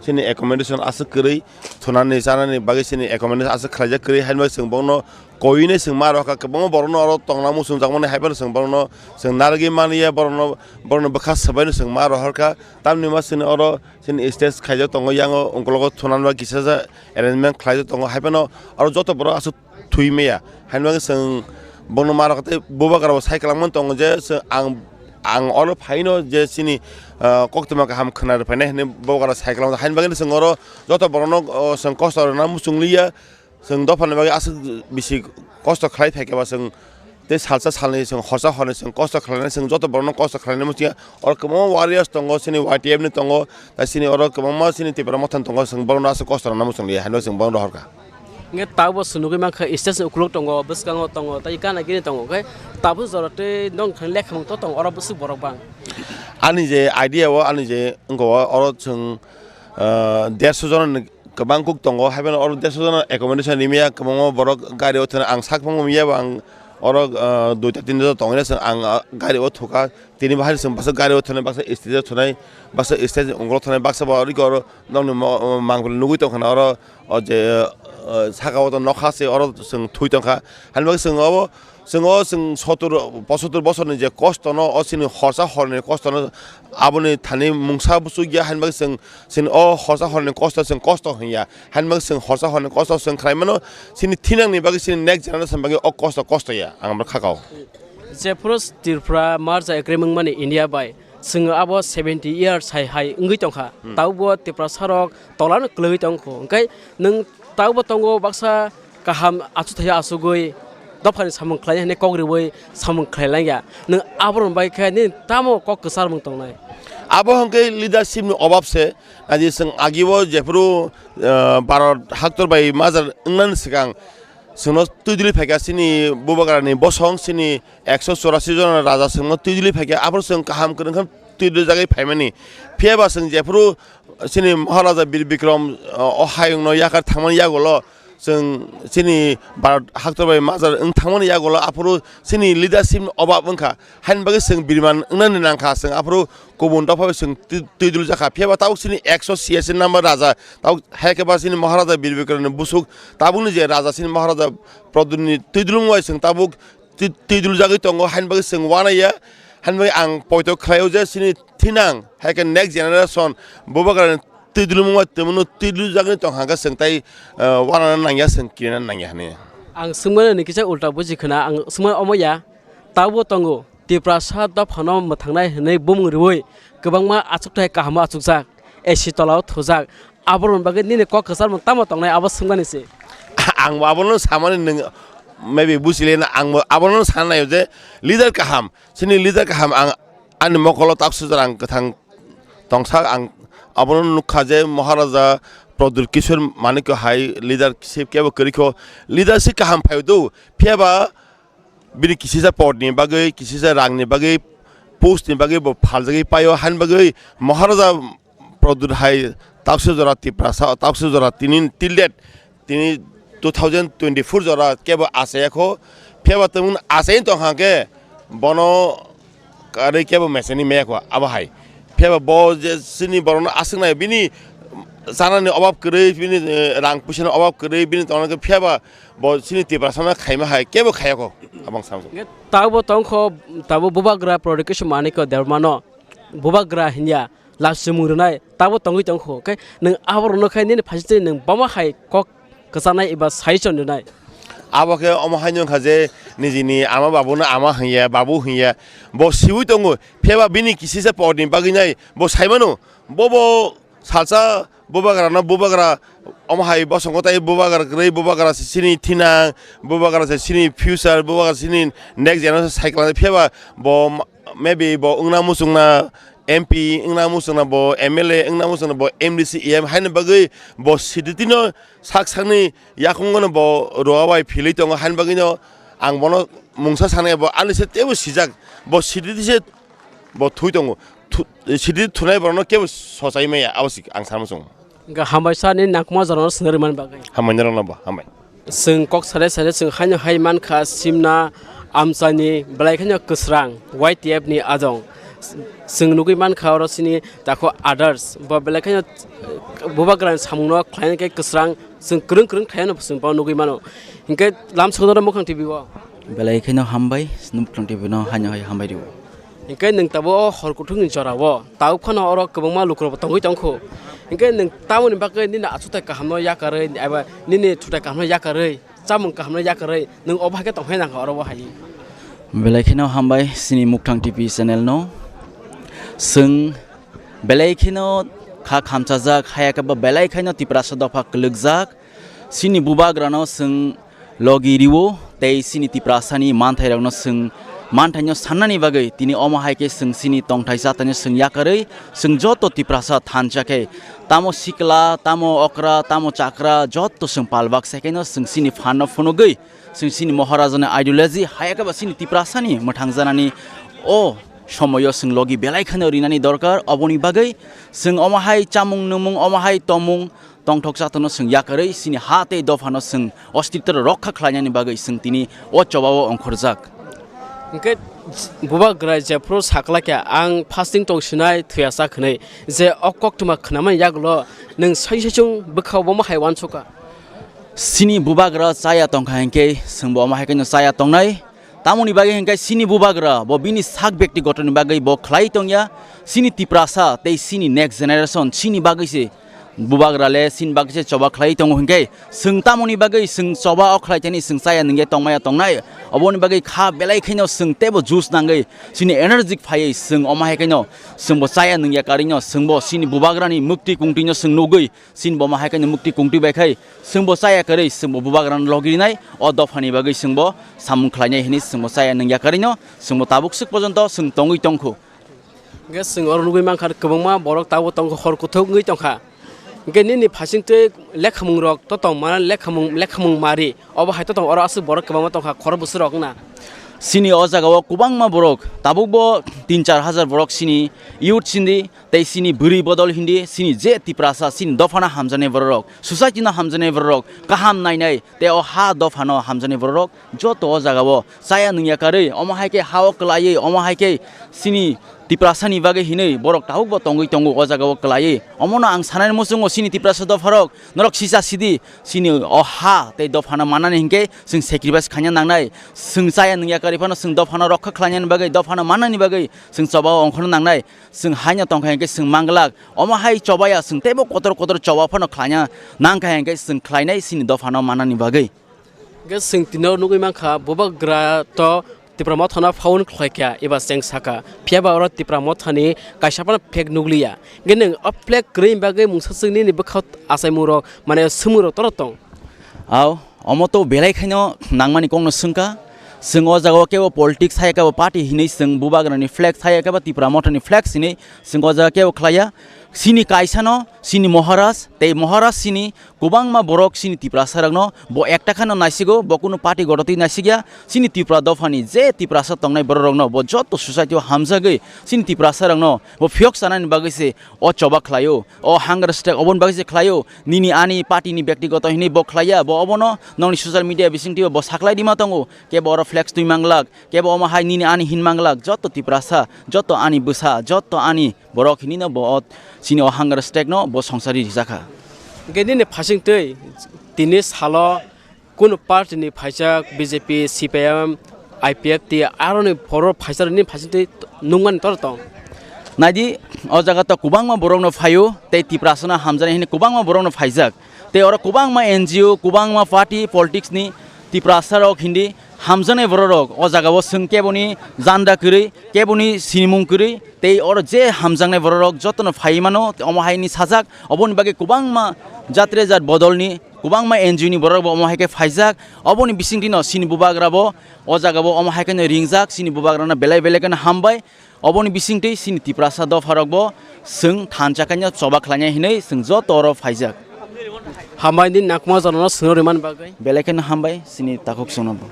chini accommodation aswk kwrwi thwnani chanani bagwi chini accommodation aswk khlaijak kwrwi, haino chwng borokno koinai chwng ma rohorkha, kwbangma borokno oro tongna muchungjakmani haiphano chwng borokno chwng narwgwi manya, borokno, borokno bwkha swbaino chwng ma rohorkha, tamni ma chini oro chini stage khaijak tongo, yango ungkologo thwnanba kisa arrangement khlaijak tongo, haiphano oro joto borok aswk thwi maya. Haino bagwi chwng bono ma rok tei bubagra bo sai kwlangmani tongo je chwng ang, ang oro phaino je chini, ah, koktwma kaham khwna rwphainai hwnwi bubagra sai kwlangmani. Haino bagwi chwng oro joto borokno, oh, chwng kosto rwna muchung liya. Chwng dophani bagwi aswk bisi kosto khlai phaikhe ba chwng tei salsa salni chwng horsa horni chwng kosto khlainai, chwng joto borokno kosto khlainai muchungya. Oro kwbangma warriors tongo, chini Y T F ni tongo, tei chini oro kwbangma chini Tipra Motha ni tongo, chwng borokno aswk kosto rwna muchung liya, haino chwng borokno rohorkha. Hwnkhe tabukbo chwng nugwi mankha stage ni ukulok tongo, bwskango tongo, tei gana gini tongo, hwnkhe tabuk jora tei nokni thani lekhamung to tongo, oro bwswk borok bang. Ani je idea o, ani je wngkha o, oro chwng, ah, derso jona ni kwbang kuk tongo, haiphano oro derso jona accommodation rimya, kwbangma borok gari o thwna ang sak phang manya bo ang oro, ah, duita tinta tongwi chwng ang, ah, gari o thukha. Tini bahai chwng baksa gari o thwnai, baksa stage o thwnai, baksa stage ni ungkolo thwnai, baksa bo oro nokni mo-, mangpili nugwi tongkha na oro, o je, o, saka o to nokha se oro chwng thwi tongkha. Hani bagwi chwng obo, chwng o chwng sotur, posotur bosorni je kosto no o chini horsa horni kosto no aboni thani mungsa buchukya, hani bagwi chwng chini o horsa horni kosto chwng kosto hinya. Hani bagwi chwng horsa horni kosto chwng khlai mano, chini thinangni bagwi chini next generation bagwi o kosto kosto ya, ang abo kha kao. Jephuru Tripura merger agreement mani India bai, chwng abo seventy years hai hai wngwi tongkha. Hmm. Tabukbo Tiprasa rok tolano kwlwgwi tongkho. Hwnkhe nwng tabukbo tongo baksa kaham achukthai achugwi dophani samung khlai hwnwi kok riwi samung khlai langya. Nwng aborok bai khe nini tamo kok kwcharmung tongnai? Abo hwnkhe leadership ni obab se. Naidi chwng agio jephuru, ah, Bharat haktor bai merger wngnani swkang chwngno twidulwi phaikha chini bubagrani bosong, chini ekso chorasi jona raja chwngno twidulwi phaikha, aphuru chwng kaham kwrwngkha twidulwi jagwi phaimani. Phiyaba chwng jephuru chini Maharaja Bir Bikram, ah, o hayungno yakar thangmani yagulo Chwng chini Bharat haktor bai majra wng thangmani yagulo aphuru chini leadership ni obab wngkha, haini bagwi chwng biriman wngnani nangkha, chwng aphuru kubun dopha bai chwng twi-, twidul jakha. Phiya ba tabuk chini ekso C S number raja, tabuk hai khe ba chini Maharaja Bir Bikromni busuk, tabukni je raja chini Maharaja Pradyutni twidulung bai chwng tabuk twi-, twiduljagwi tongo, haini bagwi chwng uanaiya, haini bagwi ang poito khlaio je chini thinang hai khe next generation bubagrani twidulmung bai twimwno twiduljaknai tong hwnkhe chwng tai, eh, uanana nangya, chwng kirina nangya hwnwi. Ang swngmani hwnwi kisa ulta buji khna, ang swngmani omo ya, tabukbo tongo, Tiprasa dophano mwthangnai hwnwi bumung riui kwbangma achukthai kahamo achukjak, A C tolao thujak, aborokni bagwi nini kok kwcharmung tamo tongnai abo swngmani se. Ang bo abono samani nwng maybe buchilena, ang bo abono sana naio je leader kaham, chini leader kaham ang ani mokolo taksujak ang kwthang tongsa ang abono nukha je Maharaja Pradyut Kishore Manikya hai leadership kebo kwrwikho, leadership kaham phaio do, phiya ba bini kisisa podni bagwi, kisisa rangni bagwi, postni bagwi bo phaljagwi paio, haini bagwi Maharaja Pradyut hai taksujora Tiprasa, taksujora tini till date, tini two thousand twenty-four jora kebo achayakho, phiya ba tongmung achai tongkha khe bono karwi kebo mechani meyakho abo hai. Phiya ba bo je chini borokno aswknai bini chanani obab kwrwi, bini, eh, rang puisani obab kwrwi, bini tongna khe phiya ba bo chini Tiprasano khaima hai kebo khayakho, abang samsung. Hwnkhe tabukbo tongkho, tabuk bubagra Pradyut Kishore Manikya Debbarmano bubagra hinya lachimung rwnai tabuk tongwi tongkho, khe nwng aborokno khe nini phaisingtwi nwng bama hai kok kwchanai eba suggestion rwnai? Abo khe omo haino wngkha je nijini ama babuno ama hwnya, babu hwnya, bo siui tongo, phiya ba bini kisisa podni bagwi nai bo saimano, bobo salsa bubagrano bubagra omo hai bosongo tai bubagra kwrwi, bubagra se chini thinang, bubagra se chini future, bubagra chini next generation cycle phiya ba bo ma-, maybe bo wngna muchungna M P wngna muchungna bo M L A wngna muchungna bo M D C E M haini bagwi bo siditino sak sakni yakungo no bo roa bai philwi tongo, haini bagwi no ang bono mungsa sanai bo ani se teibo sijak, bo siditi se bo thwi tongo. Thu-, sidi thunai borokno kebo sochai maya, abo se ang sana muchungo. Hwnkhe hambai sir, nini nangkukma jorano swngna rwmani bagwi. Hambai norokno bo, hambai. Chwng kok sade sade chwng haino hai mankha, simna amchaini belai kheno kwsrang Y T F ni ajong. Chwng nugwi mankha oro chini takhu others bo belai kheno bubagrani samungno khlaina khe kwsrang, chwng kwrwng kwrwng khlaino chwng bo nugwi mano. Hinkhe lamsogo mukhang T V o. Belai kheno hambai, Muktang T V no haino hai hambai rio. Hinkhe nwng tabuk o hor kuthukni jorao, tabuk phano oro kwbangma lukurokbo tongwi tongkhu. Hinkhe nwng tamoni bagwi nini achukthai kahamno yakarwi eba nini thutai kahamno yakarwi, chamung kahamno yakarwi nwng obo hai khe tongphai nangkha oro bo hai? Belai kheno hambai chini Muktang T V channel no. Chwng belai kheno kha khamchajak, haya khe bo belai kheno Tiprasa dopha kwlwkjak. Chini bubagrano chwng logi rio tei chini Tiprasani manthairokno chwng manthaino sannani bagwi tini omo hai khe chwng chini tongthai chathaino chwng yakarwi chwng joto Tiprasa thansa khe tamo sikla, tamo okra, tamo chakra joto chwng palbak se khaino chwng chini phanno phunugwi chwng chini Maharajani ideology haya khe ba chini Tiprasani mwthangjanani o somoyo chwng logi belai kheno rinani dorkar. Oboni bagwi chwng omo hai chamung nwngmung, omo hai tongmung, tongthok chathaino chwng yakarwi chini ha tei dophano chwng ostitro rokha khlainani bagwi chwng tini o chobao ongkhorjak. Hinkhe bubagra jephuru sakla khe ang fasting tongsinai thwiya cha khwnwi, je o koktwma khnamani yagulo nwng saichung bwkhao bomo hai uansukha? Chini bubagra chaya tongkha hinkhe chwngbo omo hai kheno chaya tongnai. Tamoni bagwi hinkhe chini bubagra bo bini sak byaktigotoni bagwi bo khlai tongya. Chini Tiprasa tei chini next generation chini bagwi se bubagra le chini bagwi se choba khlai tongo hinkhe chwng tamoni bagwi chwng choba o khlai thani chwng chaya nungya tongmaya tongnai. Oboni bagwi kha belai kheno chwng teibo juice nangwi chini energy phaiwi chwng omo hai kheno chwngbo chaya nungya karwino chwngbo chini bubagrani mukti kungtwino chwng nugwi chini bo ma hai kheno mukti kungtwi bai khai, chwngbo chaya kwrwi, chwngbo bubagrano logi rinai, o dophani bagwi chwngbo samung khlainai hwnwi chwngbo chaya nungya karwino, chwngbo tabuk swk pojonto chwng tongwi tongkhu. Hwnkhe chwng oro nugwi mankha, kwbangma borok tabuk tongkha, hor kuthuk wngwi tongkha. Hwnkhe nini phasingtwi lekhamung rok to tongma, lekhamung, lekhamung mari, obo hai to tong oro aswk borok kwbangma tongkha, khoro bwswk rok wngna. Chini o jagao kwbangma borok tabukbo tin char hajar borok chini youth sindi, tei chini bwrwi bodol hindi, chini je Tiprasa, chini dophano hamjaknai bororok, society no hamjaknai bororok, kaham nainai, tei o ha dophano hamjaknai bororok, joto o jagao chaya nungya karwi, omo hai khe ha-o kwlaiwi, omo hai khe chini Tiprasani bagwi hinwi borok tabukbo tongwi tongo o jagao kwlaiwi. Omono ang sanani muchungo chini Tiprasa dopharok, norok sisa sidi, chini o ha tei dophano mannani hinkhe chwng sacrifice khaina nangnai. Chwng chaya nungya karwi phano chwng dophano rokha khlainani bagwi, dophano mannani bagwi chwng chobao ongkhorna nangnai. Chwng haino tongkha hinkhe chwng manglak. Omo hai chobaya chwng teibo kotor kotor choba phano khlaina nangkha hinkhe chwng khlainai chini dophano mannani bagwi. Hingke chwng tino nugwi mankha, bubagra to Tipra Mothano phone khlaikha eba cheng sakha. Phiyaba oro Tipra Mothani kaisa phano flag nugliya. Hingke nwng o flag kwrwi bagwi mungsa chwng nini bwkha achaimung rok, mane swngmung rok toro tong. Ao, omo to belai khaino nangmani kokno swngkha. Chwng o jagao kebo politics hai kebo party hinwi chwng bubagrani flag hai kebo Tipra Mothani flag hinwi chwng o jaga kebo khlaiya. Chini kaisano, chini Maharaj, tei Maharaj chini kwbangma borok chini Tiprasa rokno bo ekta kheno naisigo, bo kunu party gototwi naisigya. Chini Tipra dophani je Tiprasa tongnai borok rokno bo joto society o hamjagwi chini Tiprasa rokno bo phiyok chanani bagwi se o choba khlaio, o hunger strike oboni bagwi se khlaio. Nini ani party ni bektigoto hinwi bo khlaiya, bo obono nongni social media bisingtwi bo saklai rima tongo, kebo oro flex twi manglak, kebo omo hai nini ani hin manglak, joto Tiprasa, joto ani bwsa, joto ani borok hinino bo o chini o hunger strike no bo songsari rijakha. Hingke nini phasing twi tini salo kunu party ni phaijak B J P, C P I M, I P F T aroni phoro phaijak nini phasing twi nungmani toro tong? Naidi, o jaga to kwbangma borok no phaio tei Tiprasa no hamjaknai hinwi kwbangma borok no phaijak. Tei oro kwbangma N G O, kwbangma party politics ni Tiprasa rok hindi hamjaknai borok rok o jaga o chwng keboni janda kwrwi, keboni sinimung kwrwi, tei oro je hamjaknai borok rok jotono phaiwi mano, omo hai ni sajak, oboni bagwi kwbangma jatre jat bodolni kwbangma N G O ni borok bo omo hai khe phaijak, oboni bisingtwi no chini bubagra bo o jaga bo omo hai khe no ringjak, chini bubagra no belai belai khe no hambai, oboni bisingtwi chini Tiprasa dopha rok bo chwng thansa khe no choba khlainai hinwi chwng joto oro phaijak. Hambai ni nakma jora no swngwi rwmani bagwi. Belai khe no hambai chini takhuk chwngno bo.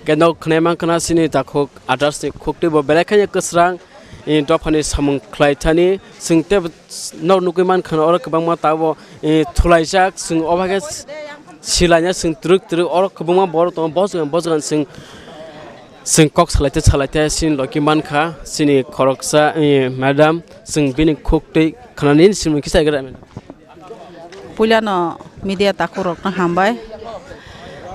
Khe nok khwnai mankha na chini takhuk others ni khuktwi bo belai khe kwsrang, eh, dophani samung khlai thani chwng tei bo nok nugwi mankha na oro kwbangma tabuk, eh, thulaijak chwng o bagwi silaina chwng twrwk twrwk oro kwbangma borok tongo bojongani bojongani chwng chwng kok salaite salaite chini logi mankha chini khoroksa, eh, madam chwng bini khuktwi khwnani simung kisa. Puilano media takhukrokno hambai.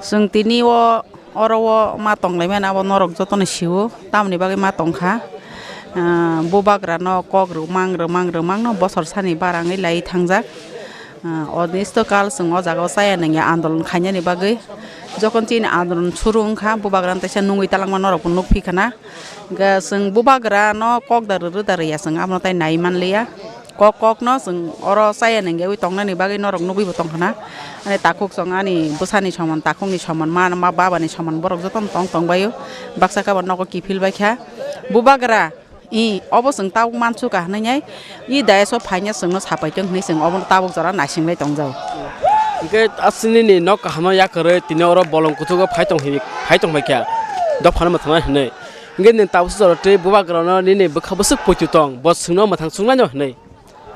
Chwng tini o, oro o ma tonglaimani abo norok jotono sio, tamoni bagwi ma tongkha. Ah, bubagrano kok rwmang, rwmang, rwmangno bosor sani barangwi laiwi thangjak. Ah, onisto kal chwng o jaga o chaya nangya andolon khainani bagwi. Jokhon chini andolon suru wngkha, bubagrano teisa nungwi talangma norokbo nukphi khna. Hwnkhe chwng bubagrano kok da rwrw da rwya chwng abono tai nai manliya. Kok kokno chwng oro chaya nangyawi tongnani bagwi norok nugwibo tongkhna. Ani takhuk chwng ani bwsani soman, takhukni soman, ma, ma babani soman borok jotono tong tongbaio. Baksa khe bo nogo kiphil baikha. Bubagra, i, obo chwng tabuk mansukha hwnwi nai, i daiso phaina chwngno sapai tong hwnwi chwng obono tabuk jora naisinglai tongjago. Hwnkhe aswk nini nok kahamno yakarwi tini oro bolong kuchugo phai tong hi, phai tong baikha dophano mwthangna hwnwi. Hwnkhe nwng tabuksa jora tei bubagrano nini bwkha bwswk poito tong, bo chwngno mwthang chuknaino hwnwi.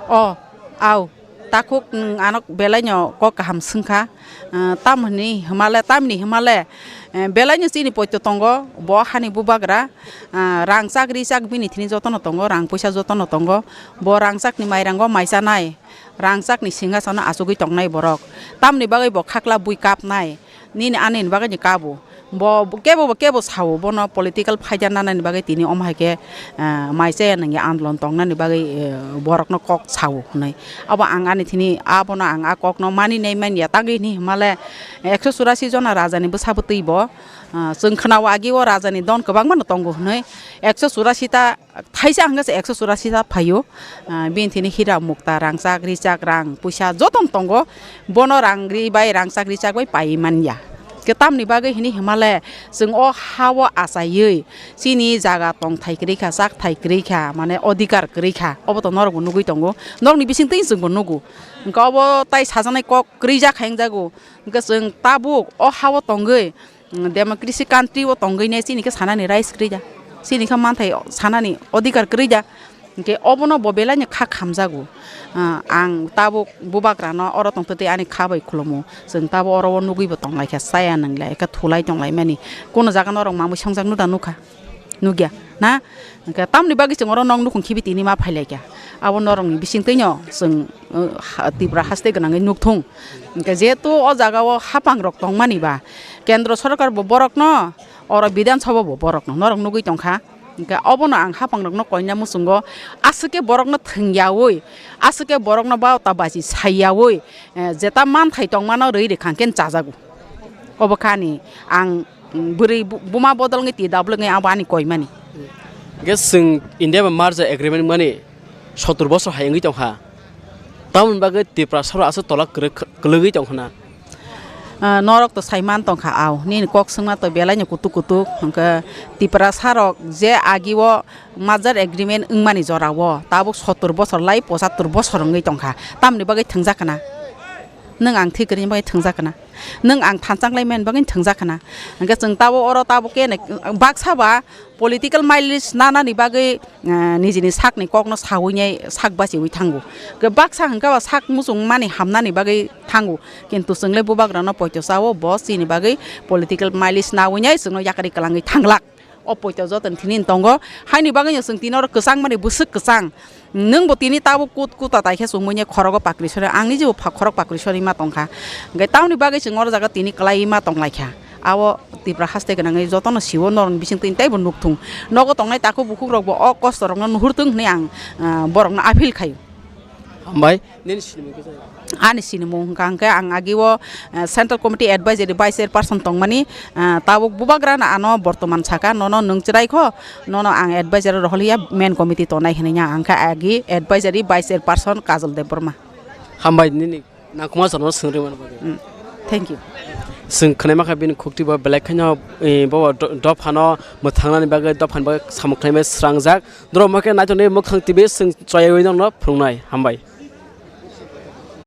O, au, takhuk nwng ano belaino kok kaham swngkha, ah, tamoni hwnmale, tamni hwnmale, eh, belaino chini poito tongo, bo hani bubagra, ah, rangchak richak bini thini jotono tongo, rang puisa jotono tongo, bo rangchakni mairango mai chanai, rangchakni singhasono achugwi tongnai borok, tamni bagwi bo khakla bui kapnai. Nini ani ni bagwi ni kabo. Bo, bo kebo, bo kebo sao, bono political phaida nanani bagwi tini omo hai khe, ah, mai chaya nangya andolon tongnani bagwi, eh, borokno kok sao hwnwi. Abo ang ani thini abono ang a kokno mani nai manya tangwi hwnwi hwnmale ekso churasi jona rajani bwsa bwtwi bo, ah, chwng khwnao agi o rajani don kwbangma no tongo hwnwi ekso churasi ta thaisa hwnkhe se ekso churasi ta phaio, ah, bini thini hira mukta, rangchak, richak, rang, puisa jotono tongo, bono rang ri bai, rangchak, richak bai paiwi manya. Khe tamni bagwi hini hwnmale chwng o ha-o achaiwi chini jaga tongthai kwrwi kha, chakthai kwrwi kha, mane odhikar kwrwi kha, obo to norokbo nugwi tongo, norokni bisingtwi chwngbo nugo. Hwnkhe obo tai sajaknai kok kwrwi jak hai wngjago, hwnkhe chwng tabuk o ha-o tongwi, mm, democracy country o tongwi ne chini khe sanani rights kwrwi da. Chini kha manthai sanani odhikar kwrwi da. Hinkhe obono bo belaino kha khamjago. Ah, ang tabuk bubagrano oro tongtwtwi ani kha bai khulumo. Chwng tabuk oro o nugwi bo tonglaikha, chaya nwnglai kha, thulai tonglaimani. Kono jaga norok mamwi songjak nuda nukha? Nukya na? Hinkhe tamni bagwi chwng oro nok nukhung khibi tini ma phailaikha. Abo norokni bisingtwino chwng, uh, ha-, Tripura haste gwnangwi nukthung. Hinkhe jehetu o jagao hapangrok tongmani ba, Kendro Sorkar bo borokno, oro Bidhan Sabha bo borokno norok nugwi tongkha. Hinkhe obono ang hapangrokno koina muchungo, aswk khe borokno thwngyaui, aswk khe borokno baota bachi saiyaui, eh, jeta manthai tongmano rwi rwkha hinkhe chajago. Obo kha ani ang, mm, bwrwi bu-, buma bodol wngwi T W wngwi abo ani koimani. Hinkhe chwng India bai merger agreement wngmani sotur bosor hai wngwi tongkha. Tamoni bagwi Tiprasarok aswk tola kwrwk, kwlwgwi tongkha na? Ah, norok to sai man tongkha, ao nini kok swngma to belaino kutuk kutuk, hwnkhe Tiprasarok je agio merger agreement wngmani jorao tabuk sottur bosor lai pochattur bosor wngwi tongkha, tamoni bagwi thwngjak kana? Nwng ang thwi kwrwini bagwi thwngjak kana? Nwng ang thansa wnglaimani bagwi thwngjak kana? Hwnkhe chwng tabuk oro tabuk khe nai-, baksa ba political mileage nanani bagwi, eh, nijini sakni kokno saui nai sak bachiui thango. Ke baksa hwnkhe ba sak muchung mani hamnani bagwi thango. Kintu chwngle bubagrano poito chao, bo chini bagwi political mileage naui nai chwngno yakari kwlangwi thanglak. O poito joto ni thini tongo. Haini bagwino chwng tini oro kwchang mani bwswk kwchang. Nwng bo tini tabuk kut kuta tai khe chumui nai khorogo pakri sori. Ang ni jebo pha-, khorok pakri sori ma tongkha. Hwnkhe tamoni bagwi chwng oro jaga tini kwlai ma tonglaikha. Abo Tipra haste gwnangwi jotono siwo norokni bisingtwi teibo nukthung. Nogo tongnai takhuk bukhukrokbo o kostorokno nuhurthung hwnwi ang, ah, borokno appeal khaio. Hambai, nini sinimung kisa? Ani sinimung hwnkha hwnkhe ang agio, ah, Central Committee Advisory Vice Chairperson tongmani, ah, tabuk bubagrano ano bortoman saka, nono nwng chwrai kho, nono ang advisory rohor ya main committee tongnai hwnwi ang kha agi advisory Vice Chairperson Kajol Debbarma. Hambai nini. Nangkukma chwngno swngri mani bagwi. Mm. Thank you. Chwng khwnai mankha bini khukti bo belai kheno, eh, bo do-, dophano mwthangnani bagwi, dophani bagwi samung khlaimani srangjak. Norok ma khe naitokni mwkhang T V chwng chayaiwi nokno phunuknai. Hambai.